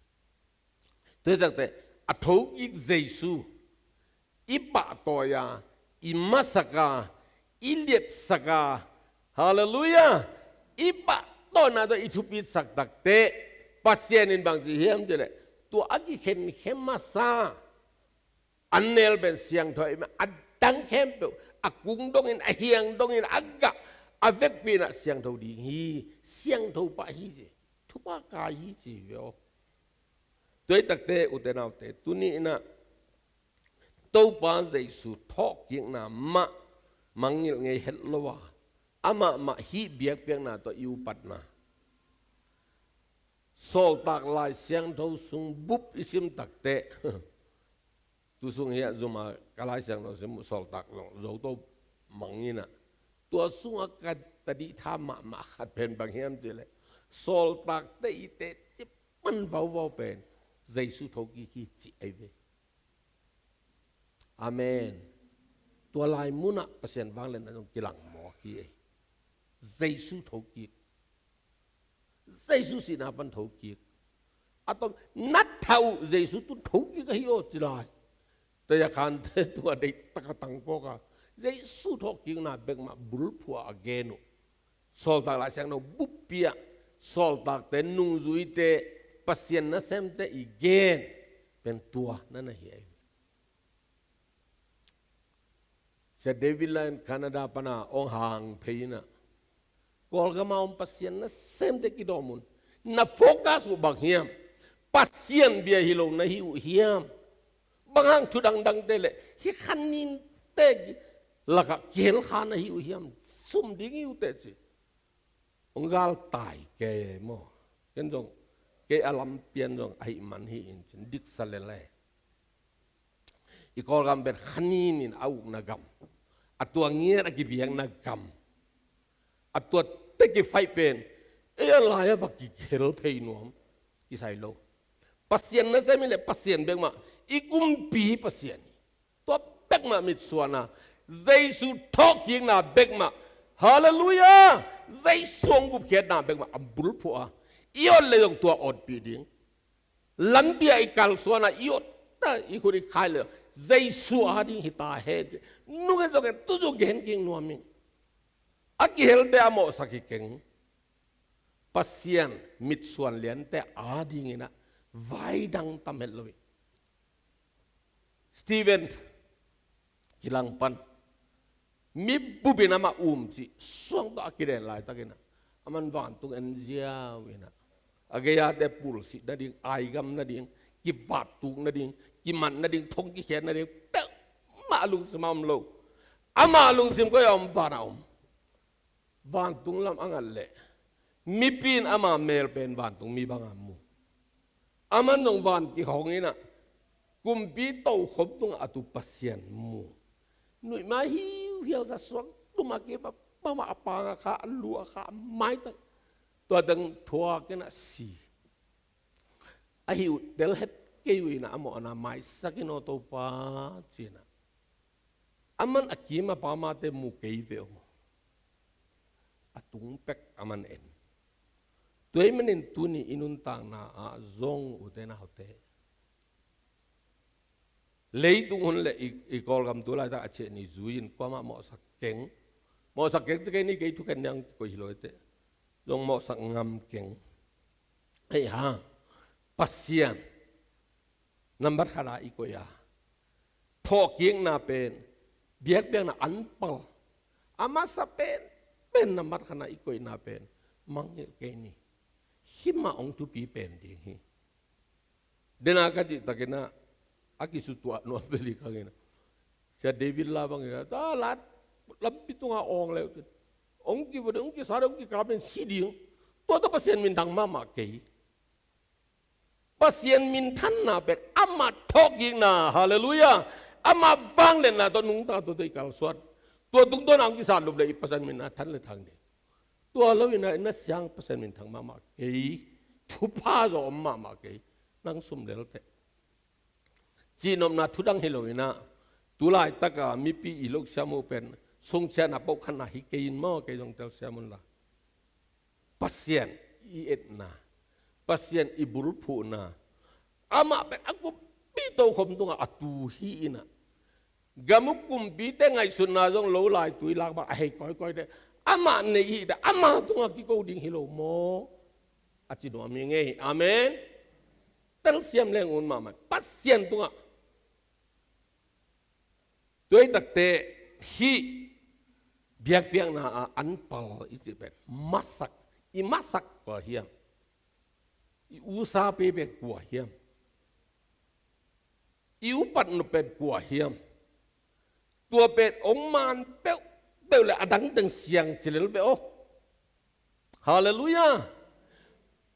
Tua hi takte a thokik Jesu i pahtawi a, i masak a, i liatsak a, halleluiah, i pahtawina tawh i thupitsak takte Pasian in bangci hiam cih leh tua a kikhenkhe masa an nel pen siangtho a, a dang khempeuh a kung dongin, a hiang dongin, a gah a vekpi in ah siangtho ding hi, siangtho pah hi ci, thupha kai hi ci hi ve aw. Tua hi takte ute naute, tuni in ah Topa Jesu thawhkikna mah mangngilh ngei het lo a, Amah mah hih biakpiakna tawh i upatna. Sawltak Lai Siangtho sung bup i sim takteh, tu sung hiah zuma ka Lai Siangtho sim uh Sawltak Zo to mang inah, tua sungah ka tadih tha mahmah khat pen bang hiam cihleh, sawltakte i teci man vauvau pen Jesu thokik hi cih ahi ve. Amen. Tua lai munah Pasian vangliatna zong kilang mawk hi ei. Jesu thokik. Jesu sihna pan thokik. A tom na thah uh Jesu tun thokik ahi aw ci lai. Taya khante tua deih taka tangkawka Jesu thawhkikna bekmah bulphuh a gen uh. Sawltak Lai Siangtho buppi ah sawltakte nungzuite Pasian nasemte i gen pen tua na na hi ahi. Sia David Lai in Canada pana ong hang phei inah, Kawlgama om Pasian nasemte kidawm un. Na focus uh bang hiam? Pasian bia hi lo na hi uh hiam? Bang hang thu dangdangte le hih khaninte lakah kihel kha na hi uh hiam? Sum ding hi uh teh ci. Ong gal tai kei maw? Ken zong kei a lampian zong ahi man hi in cin diksa lele. I Kawlgam pen khanin in a ukna gam, a tua ngiat a kibiakna gam, a tua te kifaih pen ei a lai a va kihel phei nuam kisai lo. Pasian nasem hi le Pasian bekmah, i kumpi Pasian hi. Tua bekmah mitsuanna, Jesu thawhkikna bekmah, halleluiah, Jesu hong gupkhiatna bekmah a bulphuh a, i awt le zong tua awtpih ding. Lampi ah i kalsuan a i awt ta i khut i khai le zong Jesu a ding hi ta hen ci. Nung en zong en tu zong gen kik nuam ing. A kihelte a mawhsak hi keng. Pasian mitsuan liante a dingin ah vai dang tam het lo hi. Stephen kilang pan mi bupin amah um cih suang tawh a kiden laitakin ah, aman vantung en ziau inah, a gei-ate pulsih nading, aigam nading, kivattuk nading, kimat nading, thong kikhiat nading peuhmah a lungsim a om lo. Amah a lungsim koi a om? Van a om. Vantung lam a ngat leh mipi in ama mel pen vantung mi banga mu. Aman zong van kihong inah kumpi tokhom tungah a tu Pasian mu. Nuihma hiuhiau sa suak tuma kei bamah a panga kha, a lu a kha, a maitak, tua dang thuak inah si. Ahi uh tel het kei uh inah a mawhna maisak in aw Topa ci inah. Aman a kim a pamate mu kei ve aw. A tung pek aman en. Tua ahih manin tuni i nuntakna ah zong ute naute, leitung hun le i, i Kawlgam tu laitak a ciah ni zui in kuamah mawhsak keng. Mawhsak keng ci kei ni, kei thukhen niang kikoih hi lo ete. Zong mawhsak ngam keng. Hei ha, Pasian nambat khat a i koih a, thawhkikna pen, biakpiakna an pal a masa pen, pen nambat khat a i koihna pen mangngilh kei ni. Himah hong thupi pen ding hi. Dena ka cihtakin ah a kisutuah nuam veli kangin ah, Sia David la bangin ah, ta lat lampi tunga awng leu tin, hong kivut, hong kisa, hong kikap in si ding. Tua tawh Pasian minthang mahmah kei. Pasian minthanna pen amah thawhkikna, halleluiah, amah vangliatna tawh nungta tuate i kalsuan. Tua tungtawn a hong kisatlup le i Pasian min a than le thang ding. Tua lo inah i na siang Pasian minthang mahmah kei. Thupha zaw om mahmah kei. Nang sum lel teh. Cihnopna thudang hi lo inah, tu laitaka mipi i loksiam uh pen sungsiahna pohkhatna hi kei in maw, kei zong telsiam unla. Pasian i etna, Pasian i bulphuhna, amah pen a kumpi tokhom tungah a tu hi inah, gam uh kumpite ngaihsutna zong lo lai tui lak bang a hei kawikawi te, amah nei hi te, amah tungah kiko ding hi lo maw? A ci nuam hi ngei. Amen. Telsiam leng un mahmah Pasian tungah. Tua hi takte hih biakpiakna a an pal i cih pen masak, i masak kua hiam? I usape pen kua hiam? I upat nop pen kua hiam? Tua pen hong man peuh peuh le a dang teng siang ci lel ve aw. Halleluiah.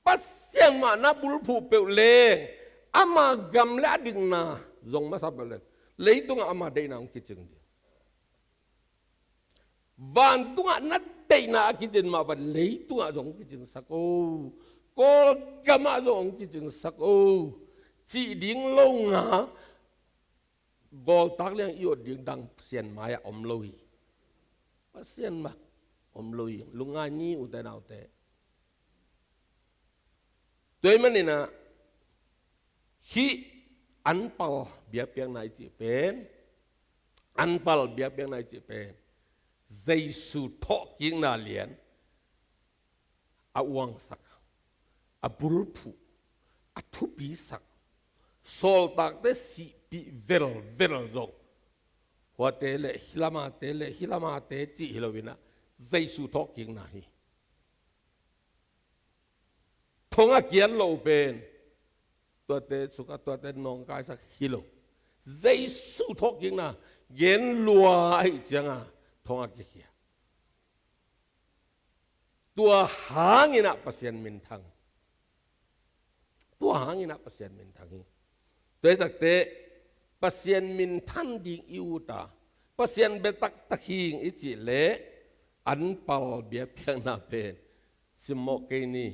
Pasian mah na bulphuh peuh leng ama gam le a dikna zong masa peuh leng leitungah ama deihna hong kicing ding. Vantungah na deihna a kicin mah bang leitungah zong kicingsak o. Kawlgamah zong hong kicingsak o. Cih ding lo nga, gawltak liang i ot ding dang Pasian mai-ah om lo hi. Pasian mah om lo hi. Lungngai ni, ute naute. Tua ahih maninah hih anpal biakpiakna i cih pen, anpal biakpiakna i cih pen Jesu thawhkikna lian a uangsak, a bulphuh, a thupisak, sawltakte sihpih velvel zong, huate le hilamate le hilamate cih hi loinah Jesu thawhkikna hi. Thong a kiat loh pen tuate suka, tuate nawngkaisak hi lo. Jesu thawhkikna gen lua ahih cianga thong a kikhia. Tua hanginah Pasian minthang. Tua hanginah Pasian minthang hi. Tua hi takte Pasian minthan ding i uta, Pasian bia taktak hing i cih leh anpal biakpiakna pen simmawh kei ni,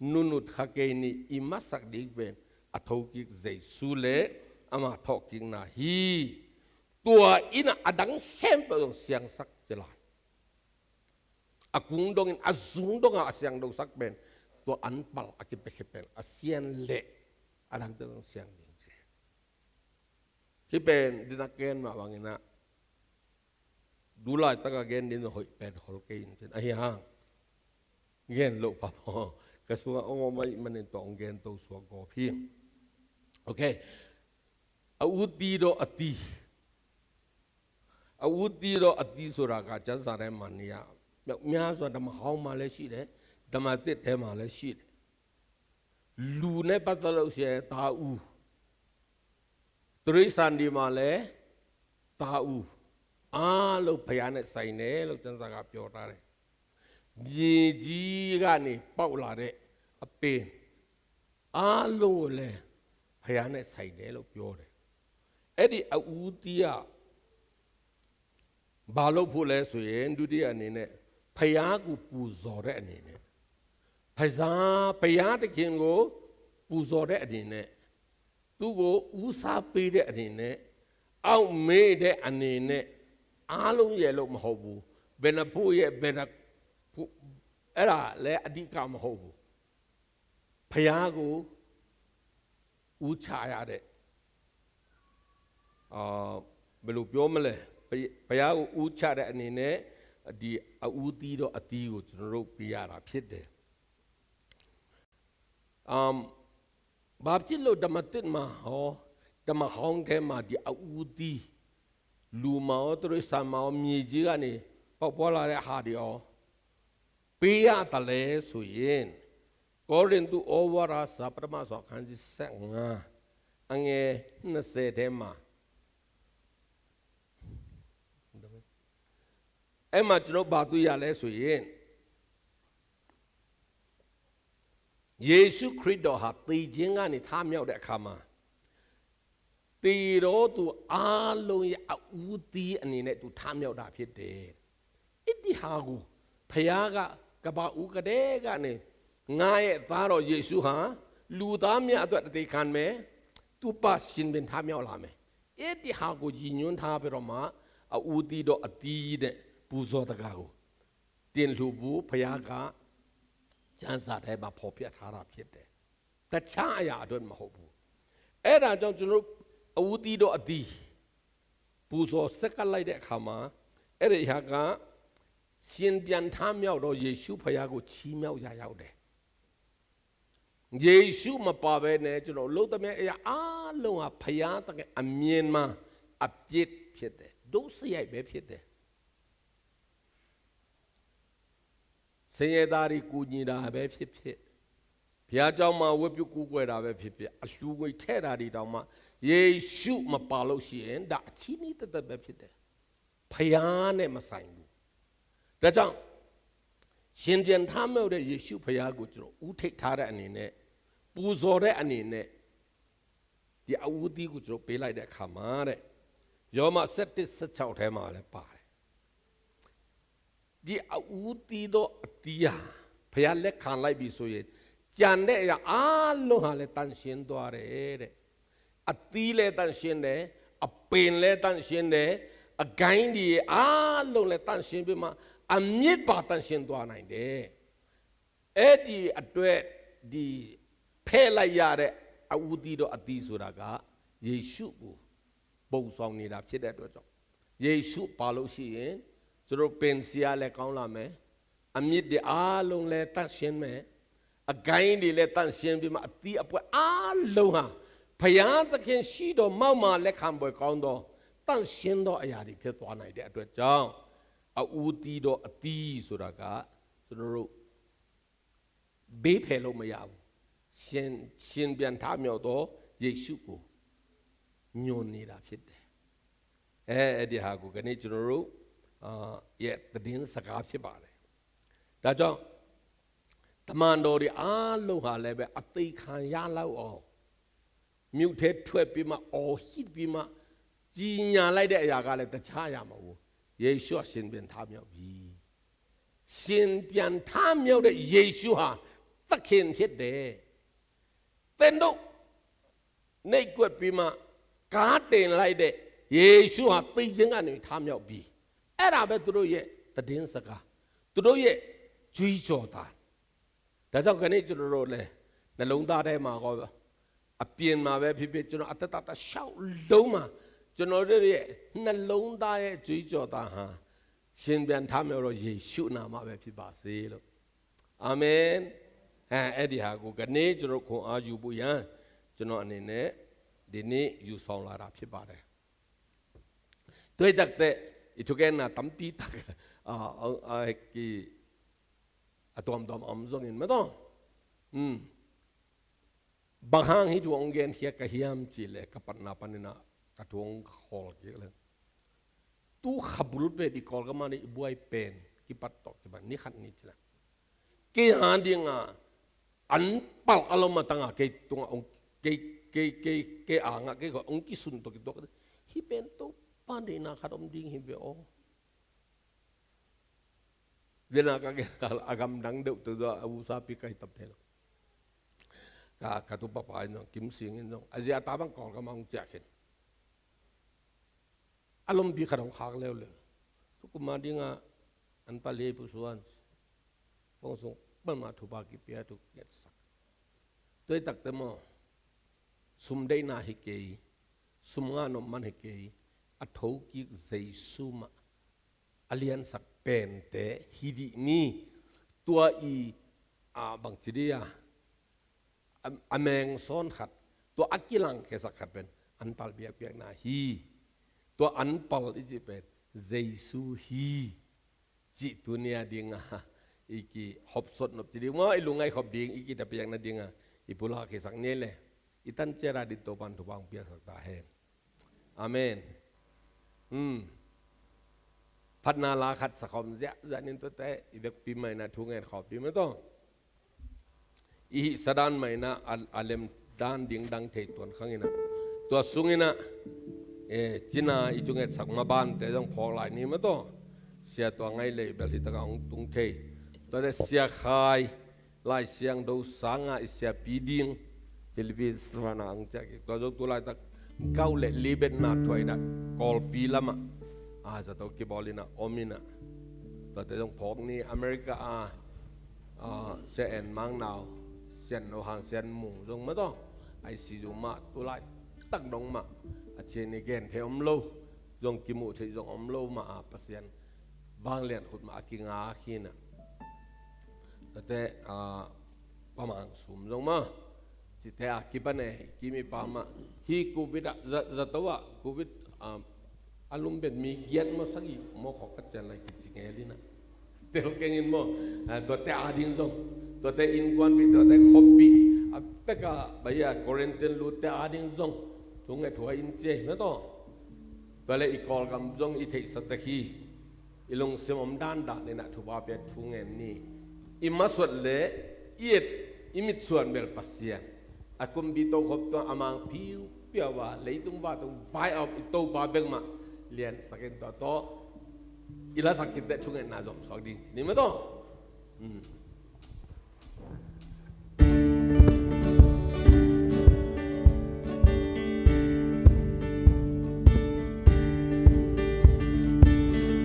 nunut kha kei ni, i masak ding pen a thokik Jesu le ama thawhkikna hi. Tua innah a dang khempeuh zong siangsak ci lai. A kung dongin a zung donga a siangdosak pen tua anpal a kipia khempeuh a sian leh a dangte zong siang ding ci. Hih pen dinak gen mah banginah du laitaka gen din hoih pen khol kei in cin ahi hang gen loh pah maw. Ka sungah hong om ahih manin tua hong gen to suak gawp hi. Ok. A u ti dawh a ti. A u ti dawh a ti sura ka can sa te mania mia sua dama hau ma le shi de, dama tit te ma le shi de. Lu ne pa ta lo sia ta u. Turi san di ma le ta u. A lo phaya ne sai ne lo can sa ka pyo ta de. Mye ji ga ni pau la de. A pen. A lo le phaya ne sai ne lo pyo de. Edi a u ti a ဘာလုပ်ဖို့လဲဆိုရင် ဒုတိယအနေနဲ့ ဘုရားကို ပူဇော်တဲ့အနေနဲ့ ဘုရား ဘုရားသခင်ကို ပူဇော်တဲ့အနေနဲ့ သူ့ကို ဦးစားပေးတဲ့အနေနဲ့ အောက်မေ့တဲ့အနေနဲ့ အားလုံးရဲ့ လုပ်မဟုတ်ဘူး။ ဘယ်နှစ်ဖို့ရဲ့ ဘယ်နှစ်ဖို့ အဲ့ဒါလည်း အဓိက မဟုတ်ဘူး။ ဘုရားကို ဦးချရတဲ့ အာ၊ ဘယ်လိုပြောမလဲ၊ ဘု၊ ဘုရားကို ဦးချတဲ့အနေနဲ့ ဒီအဦးသီးတော့အသီးကို ကျွန်တော်တို့ ပေးရတာဖြစ်တယ်။ အမ်၊ ဘာဖြစ်လို့ ဓမ္မသစ်မှာရော၊ ဓမ္မဟောင်းထဲမှာ ဒီအဦးသီး၊ လူမှာရော၊ တိရစ္ဆာန်မှာရော၊ မြေကြီးကနေ ပေါက်ပွားလာတဲ့ဟာတွေရော ပေးရသလဲဆိုရင်၊ ကောရိန္သုဩဝါဒစာ ပထမဆုံး အခန်းကြီးဆယ့်ငါး အငယ်နှစ်ဆယ်ထဲမှာ၊ အဲ့မှာ ကျွန်တော် ဘာတွေ့ရလဲဆိုရင်၊ ယေရှုခရစ်တော်ဟာ သေခြင်းကနေ ထမြောက်တဲ့အခါမှာ၊ သေသောသူအားလုံးရဲ့ အဦးသီးအနေနဲ့ သူ ထမြောက်တာဖြစ်တယ်။ အဲ့ဒီဟာကို ဘုရားက ကမ္ဘာဦးကတည်းကနေ ငါရဲ့သားတော်ယေရှုဟာ လူသားများအတွက် အသေခံမယ်။ သူ ပါရှင်ပင် ထမြောက်လာမယ်။ အဲ့ဒီဟာကို ရည်ညွှန်းထားပြီးတော့မှ အဦးသီးတော့အသီးနဲ့ ပူဇော်သက္ကာကို တင်လှူဖို့ ဘုရားက ကျမ်းစာထဲမှာ ဖော်ပြထားတာဖြစ်တယ်။ တခြားအရာအတွက် မဟုတ်ဘူး။ အဲ့ဒါကြောင့် ကျွန်တော်တို့ အဦးသီးတော့အသီး ပူဇော်ဆက်ကပ်လိုက်တဲ့အခါမှာ၊ အဲ့ဒီအရာက ရှင်ပြန်ထမြောက်တော့ ယေရှုဘုရားကို ချီးမြှောက်ရာရောက်တယ်။ ယေရှုမပါဘဲနဲ့ ကျွန်တော် လုပ်သမျှအရာအားလုံးဟာ ဘုရားသခင်အမြင်မှာ အပြစ်ဖြစ်တယ်။ ဒုစရိုက်ပဲဖြစ်တယ်။ ဆင်းရဲသားတွေ ကူညီတာပဲဖြစ်ဖြစ်၊ ဘုရားကျောင်းမှာ ဝတ်ပြုကိုးကွယ်တာပဲဖြစ်ဖြစ်၊ အလှူငွေထည့်တာတွေတောင်မှ ယေရှုမပါလို့ရှိရင် ဒါ အချည်းနှီးသက်သက်ပဲဖြစ်တယ်။ ဘုရားနဲ့ မဆိုင်ဘူး။ ဒါကြောင့် ရှင်ပြန်ထမြောက်တဲ့ယေရှုဘုရားကို ကျွန်တော်ဦးထိပ်ထားတဲ့အနေနဲ့ ပူဇော်တဲ့အနေနဲ့ ဒီအဦးသီးကို ကျွန်တော်ပေးလိုက်တဲ့အခါမှာတဲ့ ယောမဆယ့်တစ်ဆယ့်ခြောက်ထဲမှာလည်းပါတယ်။ ဒီအဦးသီးသောအသီးဟာ ဘုရားလက်ခံလိုက်ပြီဆိုရင် ကျန်တဲ့အရာအားလုံးဟာလည်း သန့်ရှင်းသွားတယ်တဲ့။ အသီးလည်းသန့်ရှင်းတယ်၊ အပင်လည်းသန့်ရှင်းတယ်၊ အကိုင်းတွေအားလုံးလည်းသန့်ရှင်းပြီးမှ အမြစ်ပါသန့်ရှင်းသွားနိုင်တယ်။ အဲ့ဒီအတွက် ဒီဖဲ့လိုက်ရတဲ့အဦးသီးသောအသီးဆိုတာက ယေရှုကိုပုံဆောင်နေတာဖြစ်တဲ့အတွက်ကြောင့် ယေရှုပါလို့ရှိရင် ကျွန်တော်ပင်စရာလည်းကောင်းလာမယ်၊ အမြစ်တွေအားလုံးလည်းသန့်ရှင်းမယ်၊ အကိုင်းတွေလည်းသန့်ရှင်းပြီးမှ အသီးအပွင့်အားလုံးဟာ ဘုရားသခင်ရှိတော်မှောက်မှာလက်ခံပွဲကောင်းသော သန့်ရှင်းသောအရာတွေဖြစ်သွားနိုင်တဲ့အတွက်ကြောင့် အဦးသီးသောအသီးဆိုတာက ကျွန်တော်တို့ ဘေးဖယ်လို့မရဘူး။ ရှင်ရှင်ပြန်ထမြောက်သောယေရှုကိုညွှန်နေတာဖြစ်တယ်။ အဲအဲ့ဒီဟာကို ကနေ့ကျွန်တော်တို့အာရဲ့သတင်းစကားဖြစ်ပါတယ်။ ဒါကြောင့် တမန်တော်တွေအားလုံးဟာလည်းပဲ အသေခံရလောက်အောင် မြို့ထဲထွက်ပြီးမှ အော်ဟစ်ပြီးမှ ကြီးညာလိုက်တဲ့အရာကလည်း တခြားအရာမဟုတ်ဘူး။ ယေရှုက ရှင်ပြန်ထမြောက်ပြီ။ ရှင်ပြန်ထမြောက်တဲ့ယေရှုဟာ သခင်ဖြစ်တယ်။ သင်တို့နှိပ်ကွပ်ပြီးမှ ကားတင်လိုက်တဲ့ယေရှုဟာ သေခြင်းကနေထမြောက်ပြီ။ အဲ့ဒါပဲ သူတို့ရဲ့သတင်းစကား၊ သူတို့ရဲ့ကြွေးကြော်သံ။ ဒါကြောင့် ကနေ့ကျွန်တော်တို့လည်း နှလုံးသားထဲမှာကော အပြင်မှာပဲဖြစ်ဖြစ် ကျွန်တော်အသက်တာတစ်လျှောက်လုံးမှာ ကျွန်တော်တို့ရဲ့နှလုံးသားရဲ့ကြွေးကြော်သံဟာ ရှင်ပြန်ထမြောက်သောယေရှုနာမပဲဖြစ်ပါစေလို့။ အာမင်။ အဲအဲ့ဒီဟာကို ကနေ့ကျွန်တော်ခွန်အားယူဖို့ရန် ကျွန်တော်အနေနဲ့ ဒီနေ့ယူဆောင်လာတာဖြစ်ပါတယ်။ Tua hi takte, i thugenna tampi tak a, a, a, ki, a tuamtuam a om zongin maw taw. Hmm. Bang hang hih thu hong genkhia ka hiam cih leh, ka patna panin ah ka thu hong khawl kik leh, tu khabul pen i Kawlgam ah i buai pen kipat tawh kipan ni khat ni cih leh, kei a ding a an palh a lom a tang a, kei tung a hong, kei, kei, kei, kei ang a, kei khawng hong kisun tawh kituak. Hih pen Topa deihna khat om ding hi ve aw. Zena ka gen a, a gamdang deuh tawh a usapi kai tam thei lo. Ka, ka tupapa in zong, Kim Sing in zong, a zia ta bang Kawlgam ah hong ciah khin. A lompi khat hong khak leuleu. Tukum a ding a an palh hi Pu Suan ci. Pawngsung pan mah thupha kipia, thu kingetsak. Tua hi takte maw, sum deihna hi kei, sum ngah nop man hi kei, a thokik Jesu mah a liansak pente hi dih ni. Tua i, a, bangci dih a, a, a mengsawn khat, tua a kilangkhiasak khat pen an palh biakpiakna hi. Tua an palh i cih pen Jesu hi cih tuni a ding a i kihopsot nop ci ding maw, i lungngaih khop ding, i kitapiakna ding a i pulak khiasak ni leh, i tan ciat a ding Topan thupha hong piaksak ta hen. Amen. Hmm. Phatna la khat sa khawm ziahziah ning, tuate i vekpi mah in a thu ngen khawmpi mah taw. I hih sadan mah in a, a, a lem dan ding dang thei tuan khang in a, tua sung in a, eh, cina i thu ngetsak mah bante zong phawk lai ni mah taw. Sia Tua Ngaih Lei bel hih tak a hong tung thei. Tuate Sia Khai, Lai Siangtho sang a i siapi ding, Philippines van a hong ciah kik. Tua zong tu laitak gau le li betna thuah in a, Kawlpi lam ah, a, zato kibawl in a om in a. Tuate zong phawk ni. America a, a, Sia En Mang Nau, Sia No Hang, Sia Mung zong mah taw, I C U mah, tu laitak dong mah, a cian i gen thei om lo, zong kimuh theih zong om lo mah a, Pasian vanglian khut mah a kingak hi in a. Tuate, a, Pa Mang Sum zong mah, cite a kipan e, Kim i pa mah, hih Covid ah, za, zato ah, Covid, a, a lum pen mi giat maw sagih maw khawk ka cian lai kici ngel in a. Tel keng in maw, a, tuate a ding zong, tuate innkuanpih, tuate khoppih, a pek a, bai a, quarantine lutte a ding zong thu ngethuai in ci ei mah taw. Tua leh i Kawlgam zong i theihsa tek hi. i lungsim om dandan in ah thupha pia thu ngen ni. I masuat le i et i mitsuan bel Pasian, a kumpi tokhop tua a mang piupiau a leitung vantung vai a om i Topa bek mah liansak in, tua tawh i lasak khitteh thungetna zom suak ding ci ni maw, tua.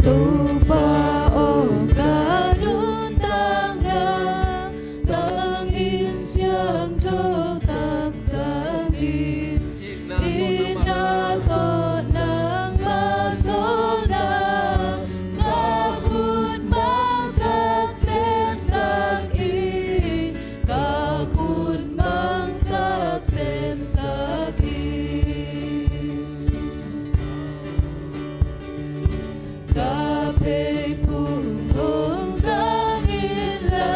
Topa aw, ka nuntakna tangin siangtho taksa hi. Itna tawh nangmah sawlna, ka khut mangsak semsak hi, ka khut mangsak semsak hi. Ka pheiphung hong zang inla,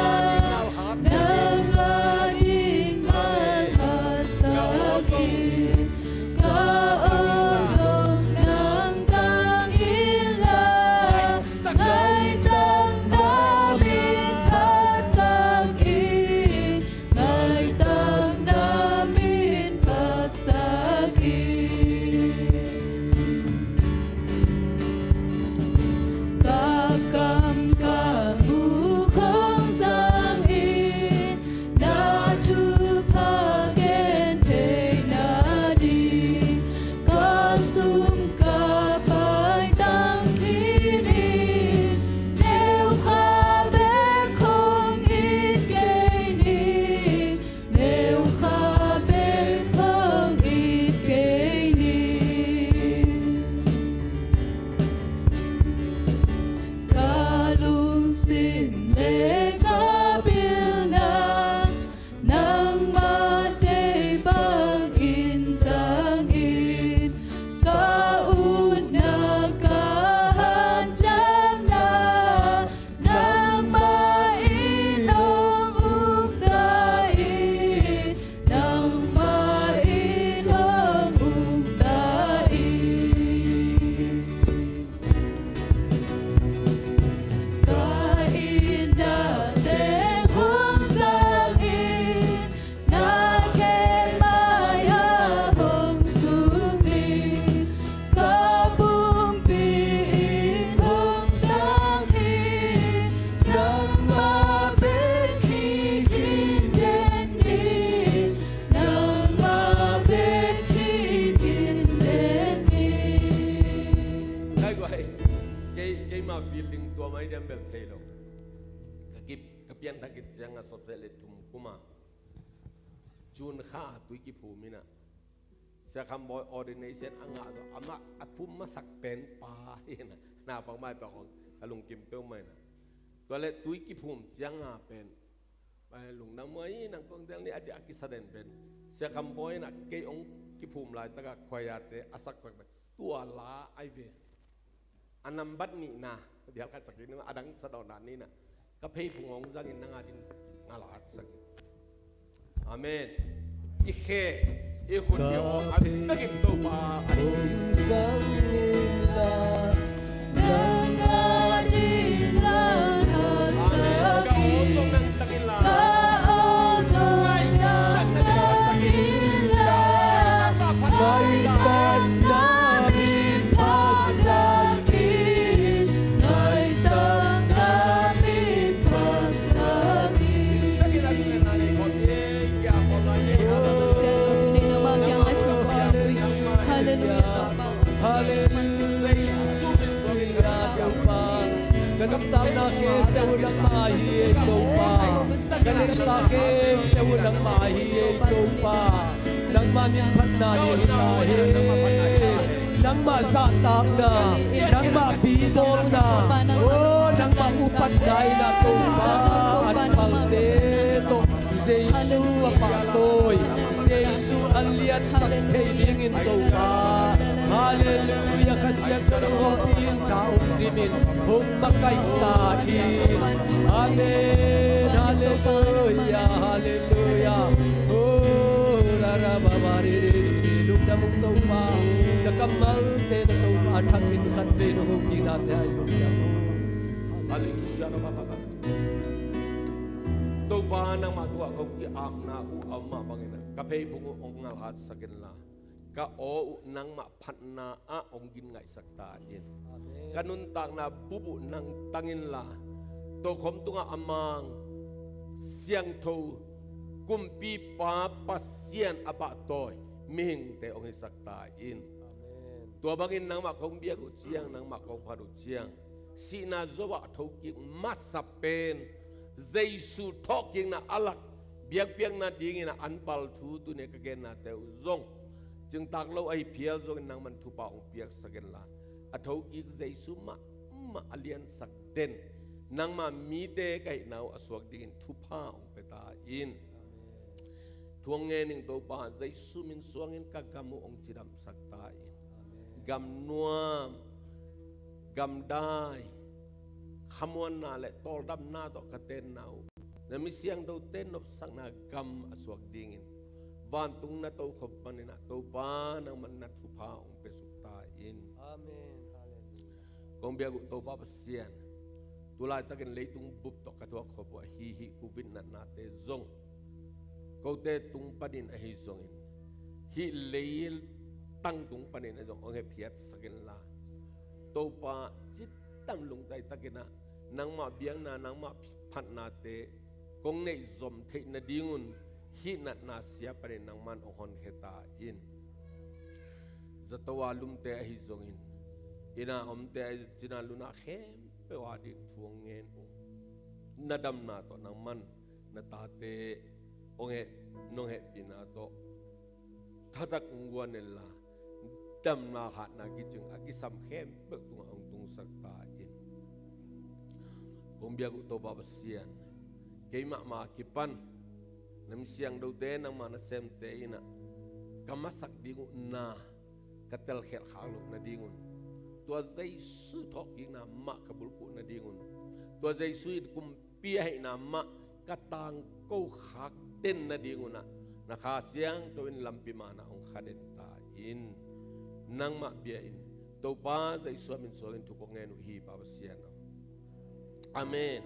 nang a ding ngai hatsak in. Ka aw zong nang tang inla, ngai tang na min phatsak in. Ngai tang na min phatsak in. Ka kam ka muk hong zang in, na thupha gen theihna ding. Ka sum ka pai tang khin in, neu kha bek hong it kei ning. Neu kha bek hong it kei ning. Ka lungsim le ka pilna, nangmah tei bangin zang in. Ka utna, ka hanciamna, nangmah in hong ukta in, nangmah in hong ukta in. Ka itna teng hong zang in, na khe mai-ah hong sung in, ka pumpi in hong zang in, nangmah bek hi khin den in, nangmah bek hi khin den in. Kai guai, kei, keima feeling tua mai diam bel thei lo. Ka kip, ka pianthak khit ciang a sawt vel le thum kum a June kha a tui kiphum in ah, Sia Kham Bawi ordination a ngah tawh amah a phum masak pen pa hi in ah, naupang mai tawh khong ka lungkim peuhmah in ah. Tua leh tui kiphum ciang a pen, ai, lungdam muai nang kong tel ni a ci a kisa den pen, Sia Kham Bawi in ah kei hong kiphum laitak a khuaiate a saksak pen tua la ai ve. A nambat nihna, dial khat sak in, a dang sa dawh na ni na. Ka pheiphung hong zang in, nang a din ngal khat sak in. Amen. I khe, i khut, i aw, a takin Topa a din. Hong zang in la, nang a din ngal khat sak in. Ka aw zong nang tang in la, ngai tang na min phatsak in, ngai tang na min phatsak in. Hallelujah. Hallelujah, Topa. Ka nuntakna khempeuh nangmah ahi ei, Topa. Ka neihsa khempeuh nangmah ahi ei, Topa. Nangmah min phatna nei hi ta hen. Nangmah zahtakna, nangmah bibawlna, oh, nangmah upatna in ah, Topa, an palte tawh Jesu a pahtawi, Jesu a liansak thei dingin, Topa. Halleluiah. Kha Siangtho hong pi in, tha hong dim in, hong makaih ta in. Amen. Halleluiah. Halleluiah. Oh, ra ra ba ba ri ri ri ri. Lungdam ung, Topa. Na kammalte tawh, Topa, a thak in khat vei na hong pi nate ah lungdam ung. Topa, nangmah tungah kong ki-apna uh a om mah bangin ka pheiphung uh hong ngalhatsak inla, ka aw uh nangmah phatna ah hong gin ngaihsak ta in. Amen. Ka nuntakna bup uh nang tang inla, tokhom tungah a mang siangtho Kumpipa Pasian a pahtawi mihingte hong hisak ta in. Amen. Tua bangin nangmah kong biak uh ciang, nangmah kong phat uh ciang, sihna Zo ah thokik masa pen Jesu thawhkikna a lak biakpiakna dingin a anpal thu tuni ka gennate uh zong cingtak lo ahi phial zongin nangman thupha hong piaksak inla, a thokik Jesu mahmah a liansak den nangma mite ka hihna uh a suak dingin thupha hong pia ta in. Thu hong ngen ing Topa, Jesu min suangin ka gam uh hong cidamsak ta in. Gam nuam, gam dai, khamuanna le tawldamna tawh ka tenna uh, na mi siangthote nopsakna gam a suak dingin vantung na tokhop panin ah Topa nangman na thupha hong piasuk ta in. Amen. Halleluiah. Kong biak uh Topa Pasian, tulaitakin leitung bup tawh ka thuak khop uh ahi hih Covid natnate zong kote tung panin ahi zongin, hih leitang tung panin ahi zong hong hephiatsak inla, Topa, cidam lungtaitakin ah nangmah biakna, nangmah phatnate kong neih zom theih nadingun hih natna sia panin nangman hong honkhia ta in. Zato a lumte ahi zongin, inn a omte ahi zongin, cina luna khempeuh a ding thu hong ngen uh. Na damna tawh nangman na tate hong heh, nong hehpihna tawh thatak hong guan inla, damna hatna kicing a kisam khempeuh tungah hong tungsak ta in. Kong biak uh Topa Pasian, keimah mah kipan na mi siangthote nangmah nasemte in ah ka masak ding uh na ka telkhialh khak loh nadingun, tua Jesu thawhkikna mah ka bulphuh nadingun, tua Jesu in kumpi ahihna mah ka tangko khak den nadingun ah na Kha Siangtho in lampi man ah hong kha den ta in. Nangmah bia in, Topa Jesu a min suangin thu kong ngen uh hi, Pa Pasian aw. Amen.